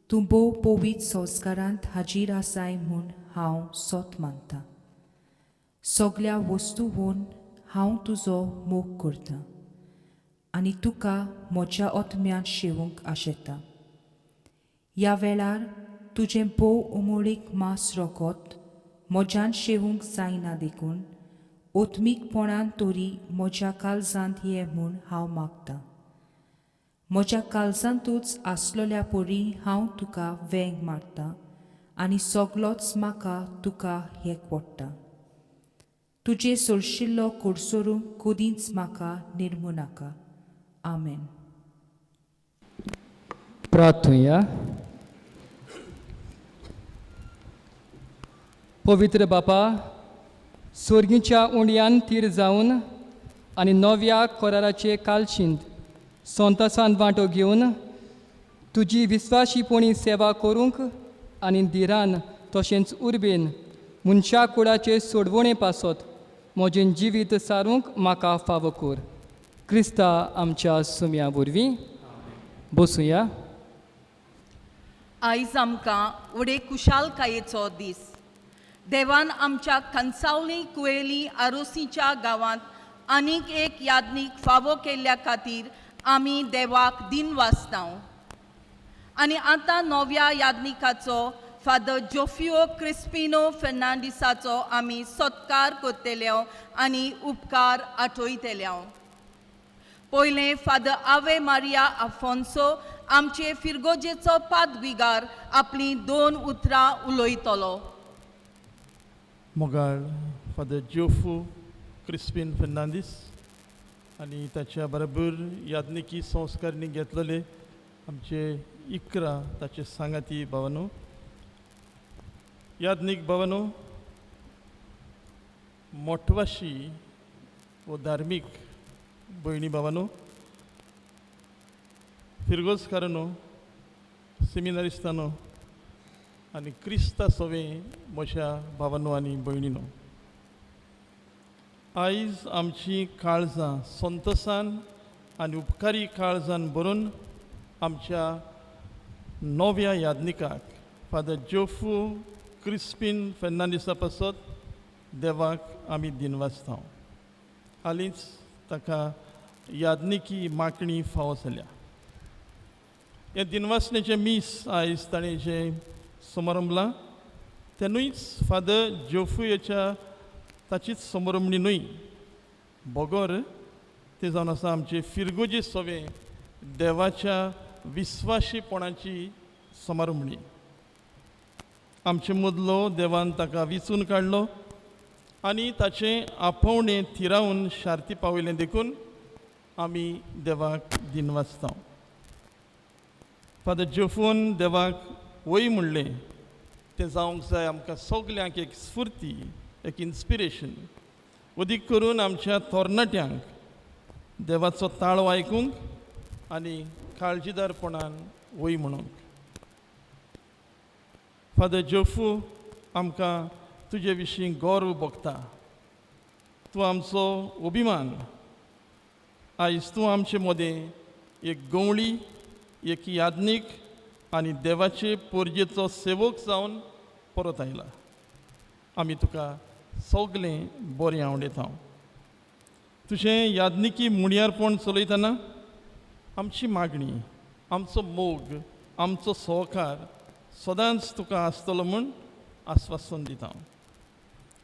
तूं भोव पवित्र संस्कारांत हाजीर आसाय म्हूण हांव सोत मानतां. सगल्या वस्तूवन हांव तुजो मोग करतां आनी तुका म्हज्या आत्म्यांत शेवूंक आशेतां. ह्या वेळार तुजें भोव उमळीक मांस रोगत म्हज्यान शेवूंक जायना देखून ओत्मीकपणान तरी म्हज्या काळजांत ये म्हूण हांव मागतां. म्हज्या काळजांतूच आसलोल्या परी हांव तुका वेंग मारतां आनी सगलोच म्हाका तुका हेक पडटा. तुजे सोरशिल्लो कोडसोरूंक कदींच म्हाका निर्मू नाका. आमेन. प्रार्थुया. पवित्र बापा, सोर्गीच्या उंडयान तीर जावन आनी नव्या कोराराचे कालशींत संतोसान वांटो घेवन तुजी विस्वाशीपणी सेवा करूंक आनी धिरान तशेंच उर्बेन मनशा कुडाचे सोडवणे पासत म्हजें जिवीत सारूंक म्हाका फावो कर. क्रिस्ता आमच्या सुम्या वरवीं. बसुया. आयज आमकां व्हडे कुशालकायेचो दीस. देवान आमच्या कंसावली कुवेली आरोसीच्या गांवांत आनीक एक यादनीक फावो केल्ल्या खातीर आमी देवाक दिनवासताव. आनी आतां नव्या यादनिकाचो फादर जोफियो क्रिस्पिनो फेर्नांडीसाचो आमी सत्कार करतले आनी उपकार आठयतले. पयलें फादर आवे मारिया आफोन्सो आमचे फिरगोजेचो पादविगार आपली दोन उतरां उलयतलो. मोगाळ फादर जोफू क्रिस्पिन फेर्नांदीस आनी ताच्या बरोबर यादनिकी संस्कारणी घेतलेले आमचे 11 ताचे सांगाती भावानो, यादनीक भावानो, मोठवाशी वो धार्मीक भयणी भावानो, फिरगोजकारानो, सेमिनारिस्तानो आनी क्रिस्ता सोवे म्हज्या भावानो आनी भयणीनो, आयज आमची काळजां संतोसान आनी उपकारी काळजान भरून आमच्या नव्या यादनिकाक फादर जोफू क्रिस्पिन फेर्नांडीसा पासत देवाक आमी दिनवासता. हालींच ताका यादनिकी मागणी फावो जाल्या. हे दिनवासनेचें मीस आयज ताणें जें समारंभलां तें न्हूच फादर जोफुयाच्या ताचीच समारंभणी न्हय, बगर तें जावन आसा आमचे फिरगोजी सोवे देवाच्या विस्वाशीपणाची समारंभणी. आमचे मदलो देवान ताका विचून काडलो आनी ताचें आपोवणें थिरावन शार्ती पावयलें देखून आमी देवाक दिनवासता. फादर जोफून देवाक वय म्हणलें तें जावंक जाय आमकां सगल्यांक एक स्फुर्ती, एक इन्स्पिरेशन, अदीक करून आमच्या तरणाट्यांक देवाचो ताळो आयकूंक आनी काळजीदारपणान वय म्हणूंक. फादर जोफू, आमकां तुजे विशीं गर्व भोगता, तूं आमचो अभिमान. आयज तूं आमचे मदें एक गवळी, एक यादनीक आनी देवाचे पोरजेचो सेवक जावन परत आयला. आमी तुका सगलें बरें आवडयता. तुजें यादनिकी मुणयारपण चलयतना आमची मागणी, आमचो मोग, आमचो सहकार सदांच तुका आसतलो म्हूण आस्वासन दिता.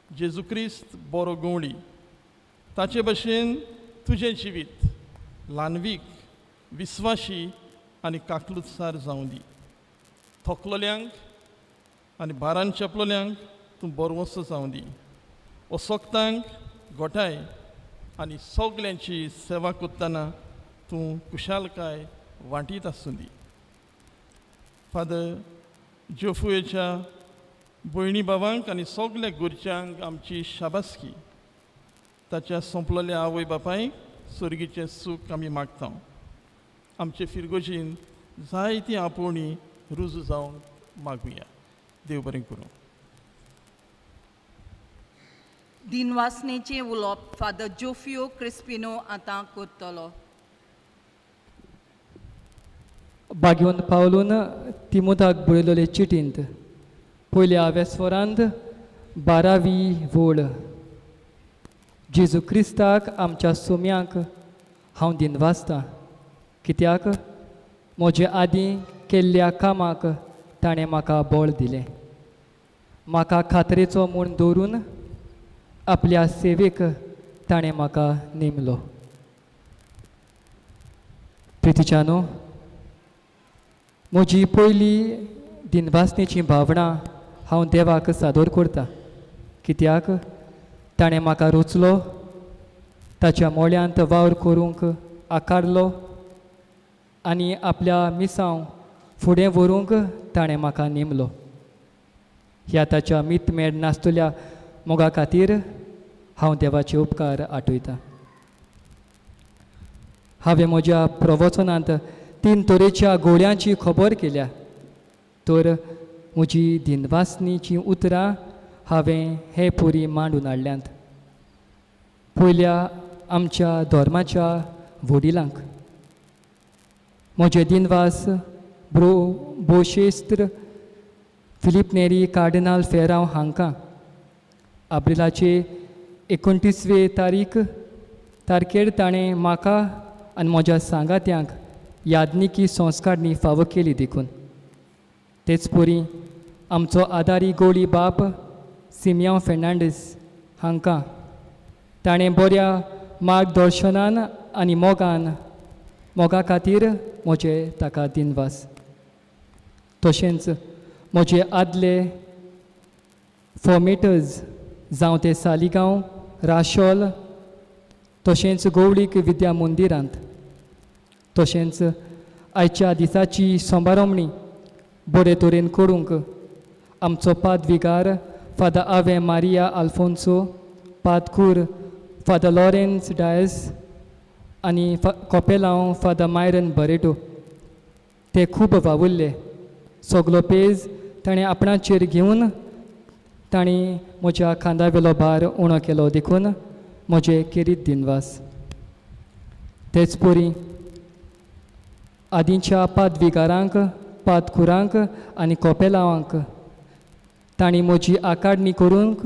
जेजू क्रिस्त बरो गवळी, ताचे भशेन तुजें जिवीत ल्हानवीक, विस्वाशी आनी काकलुतसार जावं दी. थकलोल्यांक आनी भारान चेपलोल्यांक तूं बरवसो जावं दी. असक्तांक गोठाय आनी सगल्यांची सेवा करतना तूं कुशालकाय वांटीत आसूं दी. फादर जोफुयेच्या भयणी बाबांक आनी सगल्या गुरच्यांक आमची शाबासकी. ताच्या सोंपलेल्या आवय बापायक सर्गीचें सूख आमी मागता. आमचे फिरगोजीन जायती आपोवणी रुजू जावंक मागुया. देव बरें करूं. दिनवासनेचें उलोवप फादर जोफियो क्रिस्पिनो आतां करतलो. बागेवन पावलून तिमोताक बरयलेले चिटींत पयल्या वेस्वरांत 12वी वोळ. जेजू क्रिस्ताक आमच्या सोम्याक हांव दिनवासतां, कित्याक म्हजे आदीं केल्ल्या कामाक ताणें म्हाका बळ दिलें. म्हाका खात्रेचो म्हूण दवरून आपल्या सेवेक ताणें म्हाका नेमलो. प्रितीच्यानो, म्हजी पयली दिनवासनेची भावना हांव देवाक सादोर करता, कित्याक ताणें म्हाका रोचलो, ताच्या मोळ्यांत वावर करूंक आकारलो आनी आपल्या मिसांव फुडें व्हरूंक ताणें म्हाका नेमलो. ह्या ताच्या मितमेळ नासतल्या मोगा खातीर हांव देवाचे उपकार आठयतां. हांवें म्हज्या प्रवचनांत 3 तरेच्या गोळ्यांची खबर केल्या, तर म्हजी दिनवासनीचीं उतरां हांवें हे पुरी मांडून हाडल्यांत. पयल्या आमच्या धर्माच्या वडिलांक म्हजे दिनवास ब्रो बोशेस्त्र फिलीप नेरी कार्डिनाल फेरांव हांकां आब्रिलाचे 29वे तारखेर ताणें म्हाका आनी म्हज्या सांगात्यांक यादनिकी संस्कारणी फावो केली देखून. तेच परी आमचो आदारी गोळी बाप सिमियांव फेर्नांडीस हांकां ताणें बऱ्या मार्गदर्शनान आनी मोगा खातीर म्हजे ताका दिनवास. तशेंच म्हजे आदले फॉर्मेटर्स जावं ते सालिगांव, राशोल, तशेंच गौळीक विद्या मंदिरांत, तशेंच आयच्या दिसाची समारंभणी बरे तरेन करूंक आमचो पादविगार फादर आवे मारिया आल्फोन्सो, पादकूर फादर लॉरेन्स डायस आनी कॉपेलांव फादर मायरन बरेटो ते खूब वावुरले. सगलो पेज ताणें आपणाचेर घेवन तांणी म्हज्या खांदावेलो भार उणो केलो देखून म्हजे केरीत दिनवास. तेच परी आदींच्या पादविगारांक, पादकुरांक आनी कॉपेलांवांक तांणी म्हजी आकारणी करूंक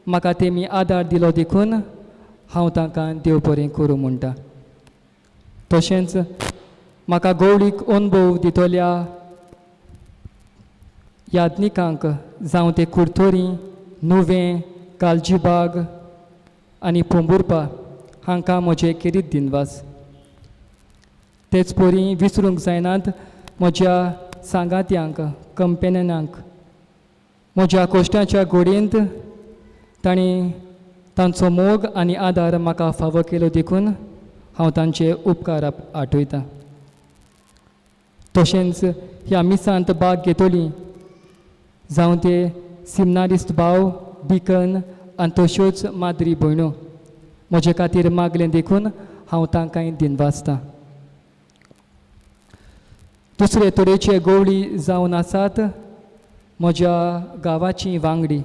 म्हाका तेमी आदार दिलो देखून हांव तांकां देव बरें करूं म्हणटा. तशेंच म्हाका गौळीक अणभव दितल्या यादनिकांक जावं ते कुरतोरी, नुवें, कालजीबाग आनी पोंबुर्पा हांकां म्हजे केरीत दिनवास. तेच परी विसरूंक जायनात म्हज्या सांगात्यांक, कंपेन्यनांक. म्हज्या कोश्टाच्या गोडयेंत तांणी तांचो मोग आनी आदार म्हाका फावो केलो देखून हांव तांचे उपकार आठयतां. तशेंच ह्या मिसांत भाग घेतली जावं ते सिमनारिस्त भाव, डिकन आनी तश्योच माद्री भयण्यो म्हजे खातीर मागलें देखून हांव तांकांय दिनवासतां. दुसरे तरेचे गवळी जावन आसात म्हज्या गांवाची वांगडी.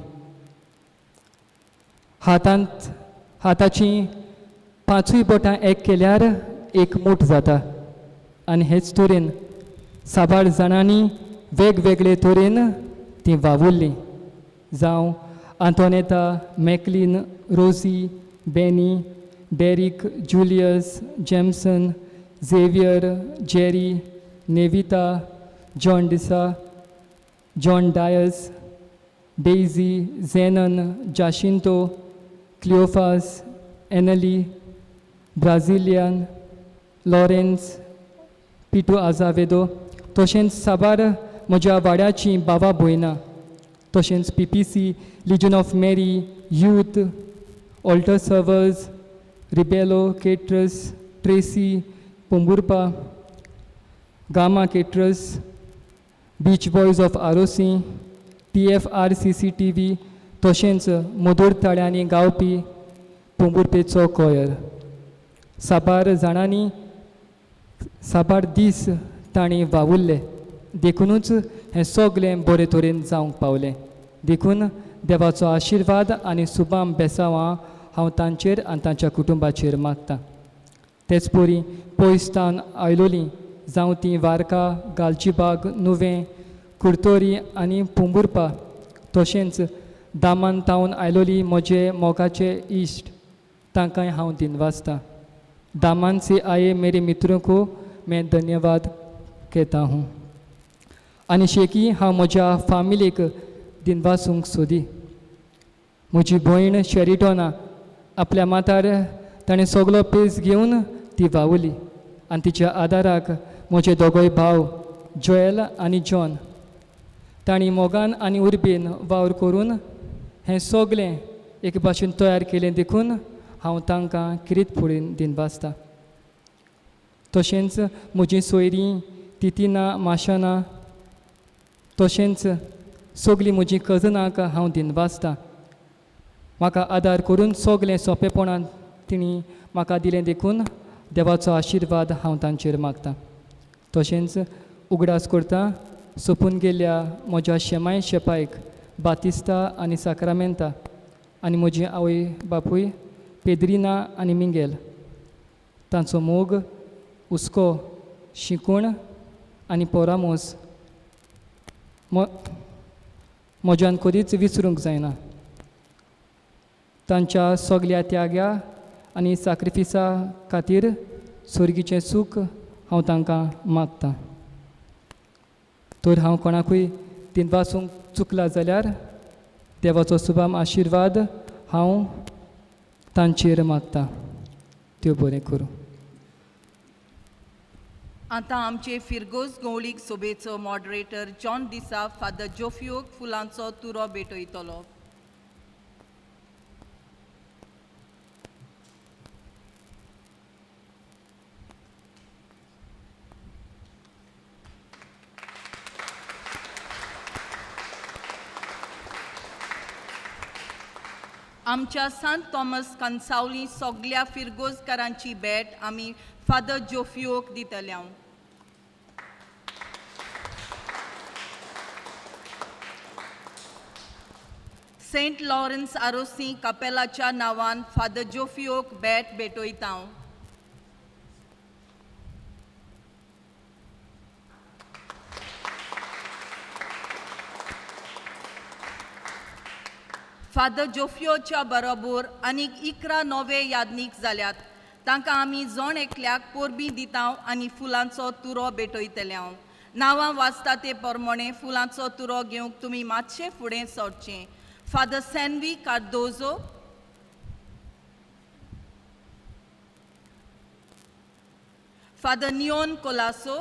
हाताचीं 5 बोटां एक केल्यार एक मूठ जाता आनी हेच तरेन साबार जाणांनी वेगवेगळे तरेन तीं वावुरलीं, जावं Antonetta, Maclean, Rosy, Benny, Derek, Julius, Jameson, Xavier, Jerry, Nevita, John D'Sa, John Dias, Daisy, Zenon, Jacinto, Cleophas, Annalie, Brazilian, Lawrence, Pitu Azevedo, तशेंच साबार म्हज्या वाड्याचीं बाबा भयणां, तशेंच PPC, Legion of Mary, youth, altar servers, Rebelo caterers, Tracy, Pomburpa, Gama caterers, beach boys of Arossim, TFRCCTV, तशेंच मधूर ताळ्यांनी गावपी पोंबुर्पेचो कोयर. साबार जाणांनी साबार दीस तांणी वावुरले देखुनूच हें सगलें बरे तरेन जावंक पावलें. देखून देवाचो आशिर्वाद आनी सुबाम बेसांवां हांव तांचेर आनी तांच्या कुटुंबाचेर मागतां. तेच परी पयस तावन आयलोलीं जावं ती वारका, गालजीबाग, नुवें, कुर्तोरी आनी पुंबुरपा, तशेंच दामन तावन आयलोली म्हजे मोगाचे इश्ट, तांकांय हांव दिनवासता। दामन से आये मेरे मित्रों को मैं धन्यवाद कहता हूँ। आनी शेकी हांव म्हज्या फामिलीक दिनवासूंक सोदी। म्हजी भयण शेरिटोना आपल्या माथार ताणें सगलो पेज घेवन ती वावुली आनी तिच्या आदाराक म्हजे दोगोय भाव जोएल आनी जॉन, तांणी मोगान आनी उर्बेन वावर करून हें सगलें एक भाशेन तयार केलें, देखून हांव तांकां किरीत फुडें दिनवासता। तशेंच म्हजीं सोयरीं तितिना, माशाना, तशेंच सगलीं म्हजीं कजनांक हांव दिनवासता। म्हाका आदार करून सगलें सोंपेपणान तिणी म्हाका दिलें, देखून देवाचो आशिर्वाद हांव तांचेर मागता। तशेंच उगडास करता सोंपून गेल्ल्या म्हज्या शेमाय शेपायक बातिस्ता आनी साक्रामेंता आनी म्हजी आवय बापूय पेद्रिना आनी मिंगेल, तांचो मोग, हुस्को, शिकवण आनी पोरामोस म्हज्यान कदीच विसरूंक जायना। तांच्या सगल्या त्याग्या आनी साक्रिफिसा खातीर सोर्गीचें सूख हांव तांकां मागता। तर हांव कोणाकूय दिनवासूंक चुकला जाल्यार देवाचो सुभाम आशिर्वाद हांव तांचेर मागता। त्यो बरें करूं। आतां आमचे फिरगोज गवळीक सोबेचो मॉडरेटर जॉन डिसा फादर जोफियोक फुलांचो तुरो भेटयतलो। आमच्या सांत थॉमस कन्सावली सगल्या फिरगोजकारांची भेट आमी फादर जोफियोक दितले। सेंट लॉरन्स आरोसी कपेलाच्या नांवान फादर जोफियोक भेट भेटयता। फादर जोफियोच्या बरोबर आनीक 11 नवे यादनीक जाल्यात, तांकां आमी जण एकल्याक परबीं दिता आनी फुलांचो तुरो भेटयतले। नांवां वाचता ते प्रमाणे फुलांचो तुरो घेवंक तुमी मातशें फुडें सरचें। Father Sanvi Cardozo, father Neon Colaco,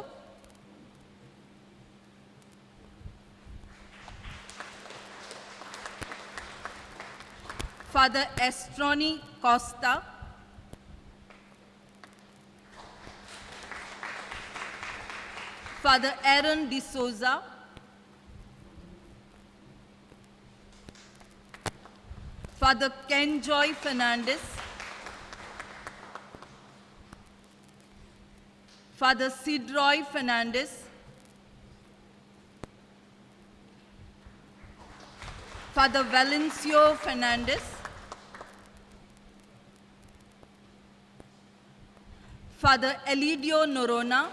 father Estroni Costa, father Aaron D'Souza, father Kenjoy Fernandes, father Sidroy Fernandes, father Valencio Fernandes, father Elidio Noronha,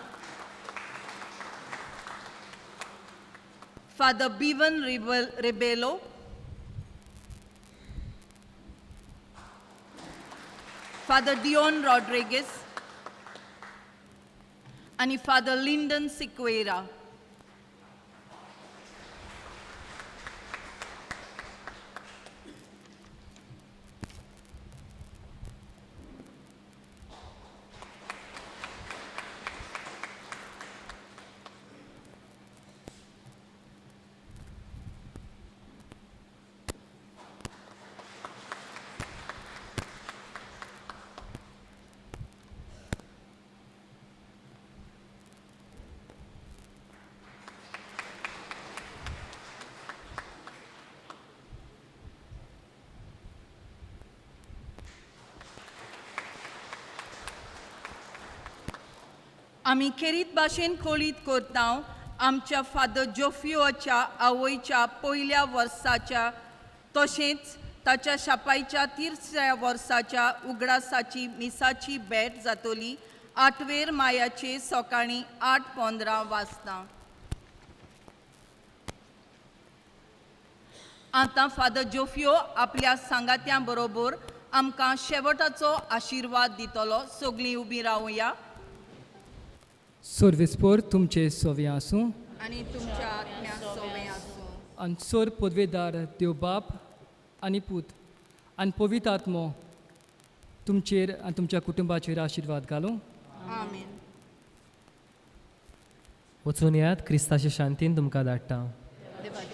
father Bevan Rebelo, father Dion Rodrigues आनी फादर लिंडन सिक्वेरा। आमी खेरीत भाशेन कोळीत करता आमच्या father जोफियोच्या आवयच्या पयल्या वर्साच्या तशेंच ताच्या शापायच्या 30व्या वर्साच्या उगडासाची मिसाची भेट जातली आठवेर मायाचे सकाळीं 8:15 वाजता. आतां फादर जोफियो आपल्या सांगात्यां बरोबर आमकां शेवटाचो आशिर्वाद दितलो. सगळीं उबी रावया. सोर्विस्पोर तुमचे सोवे आसूं आनी तुमच्या आत्म्या सोवे आसूं. आनी सोर पदवेदार देव बाप आनी पूत आनी पवित्र आत्मो तुमचेर आनी तुमच्या कुटुंबाचेर आशिर्वाद घालूं. आमेन. वचून येयात, क्रिस्ताचे शांतीन तुमकां धाडटा. देवाचें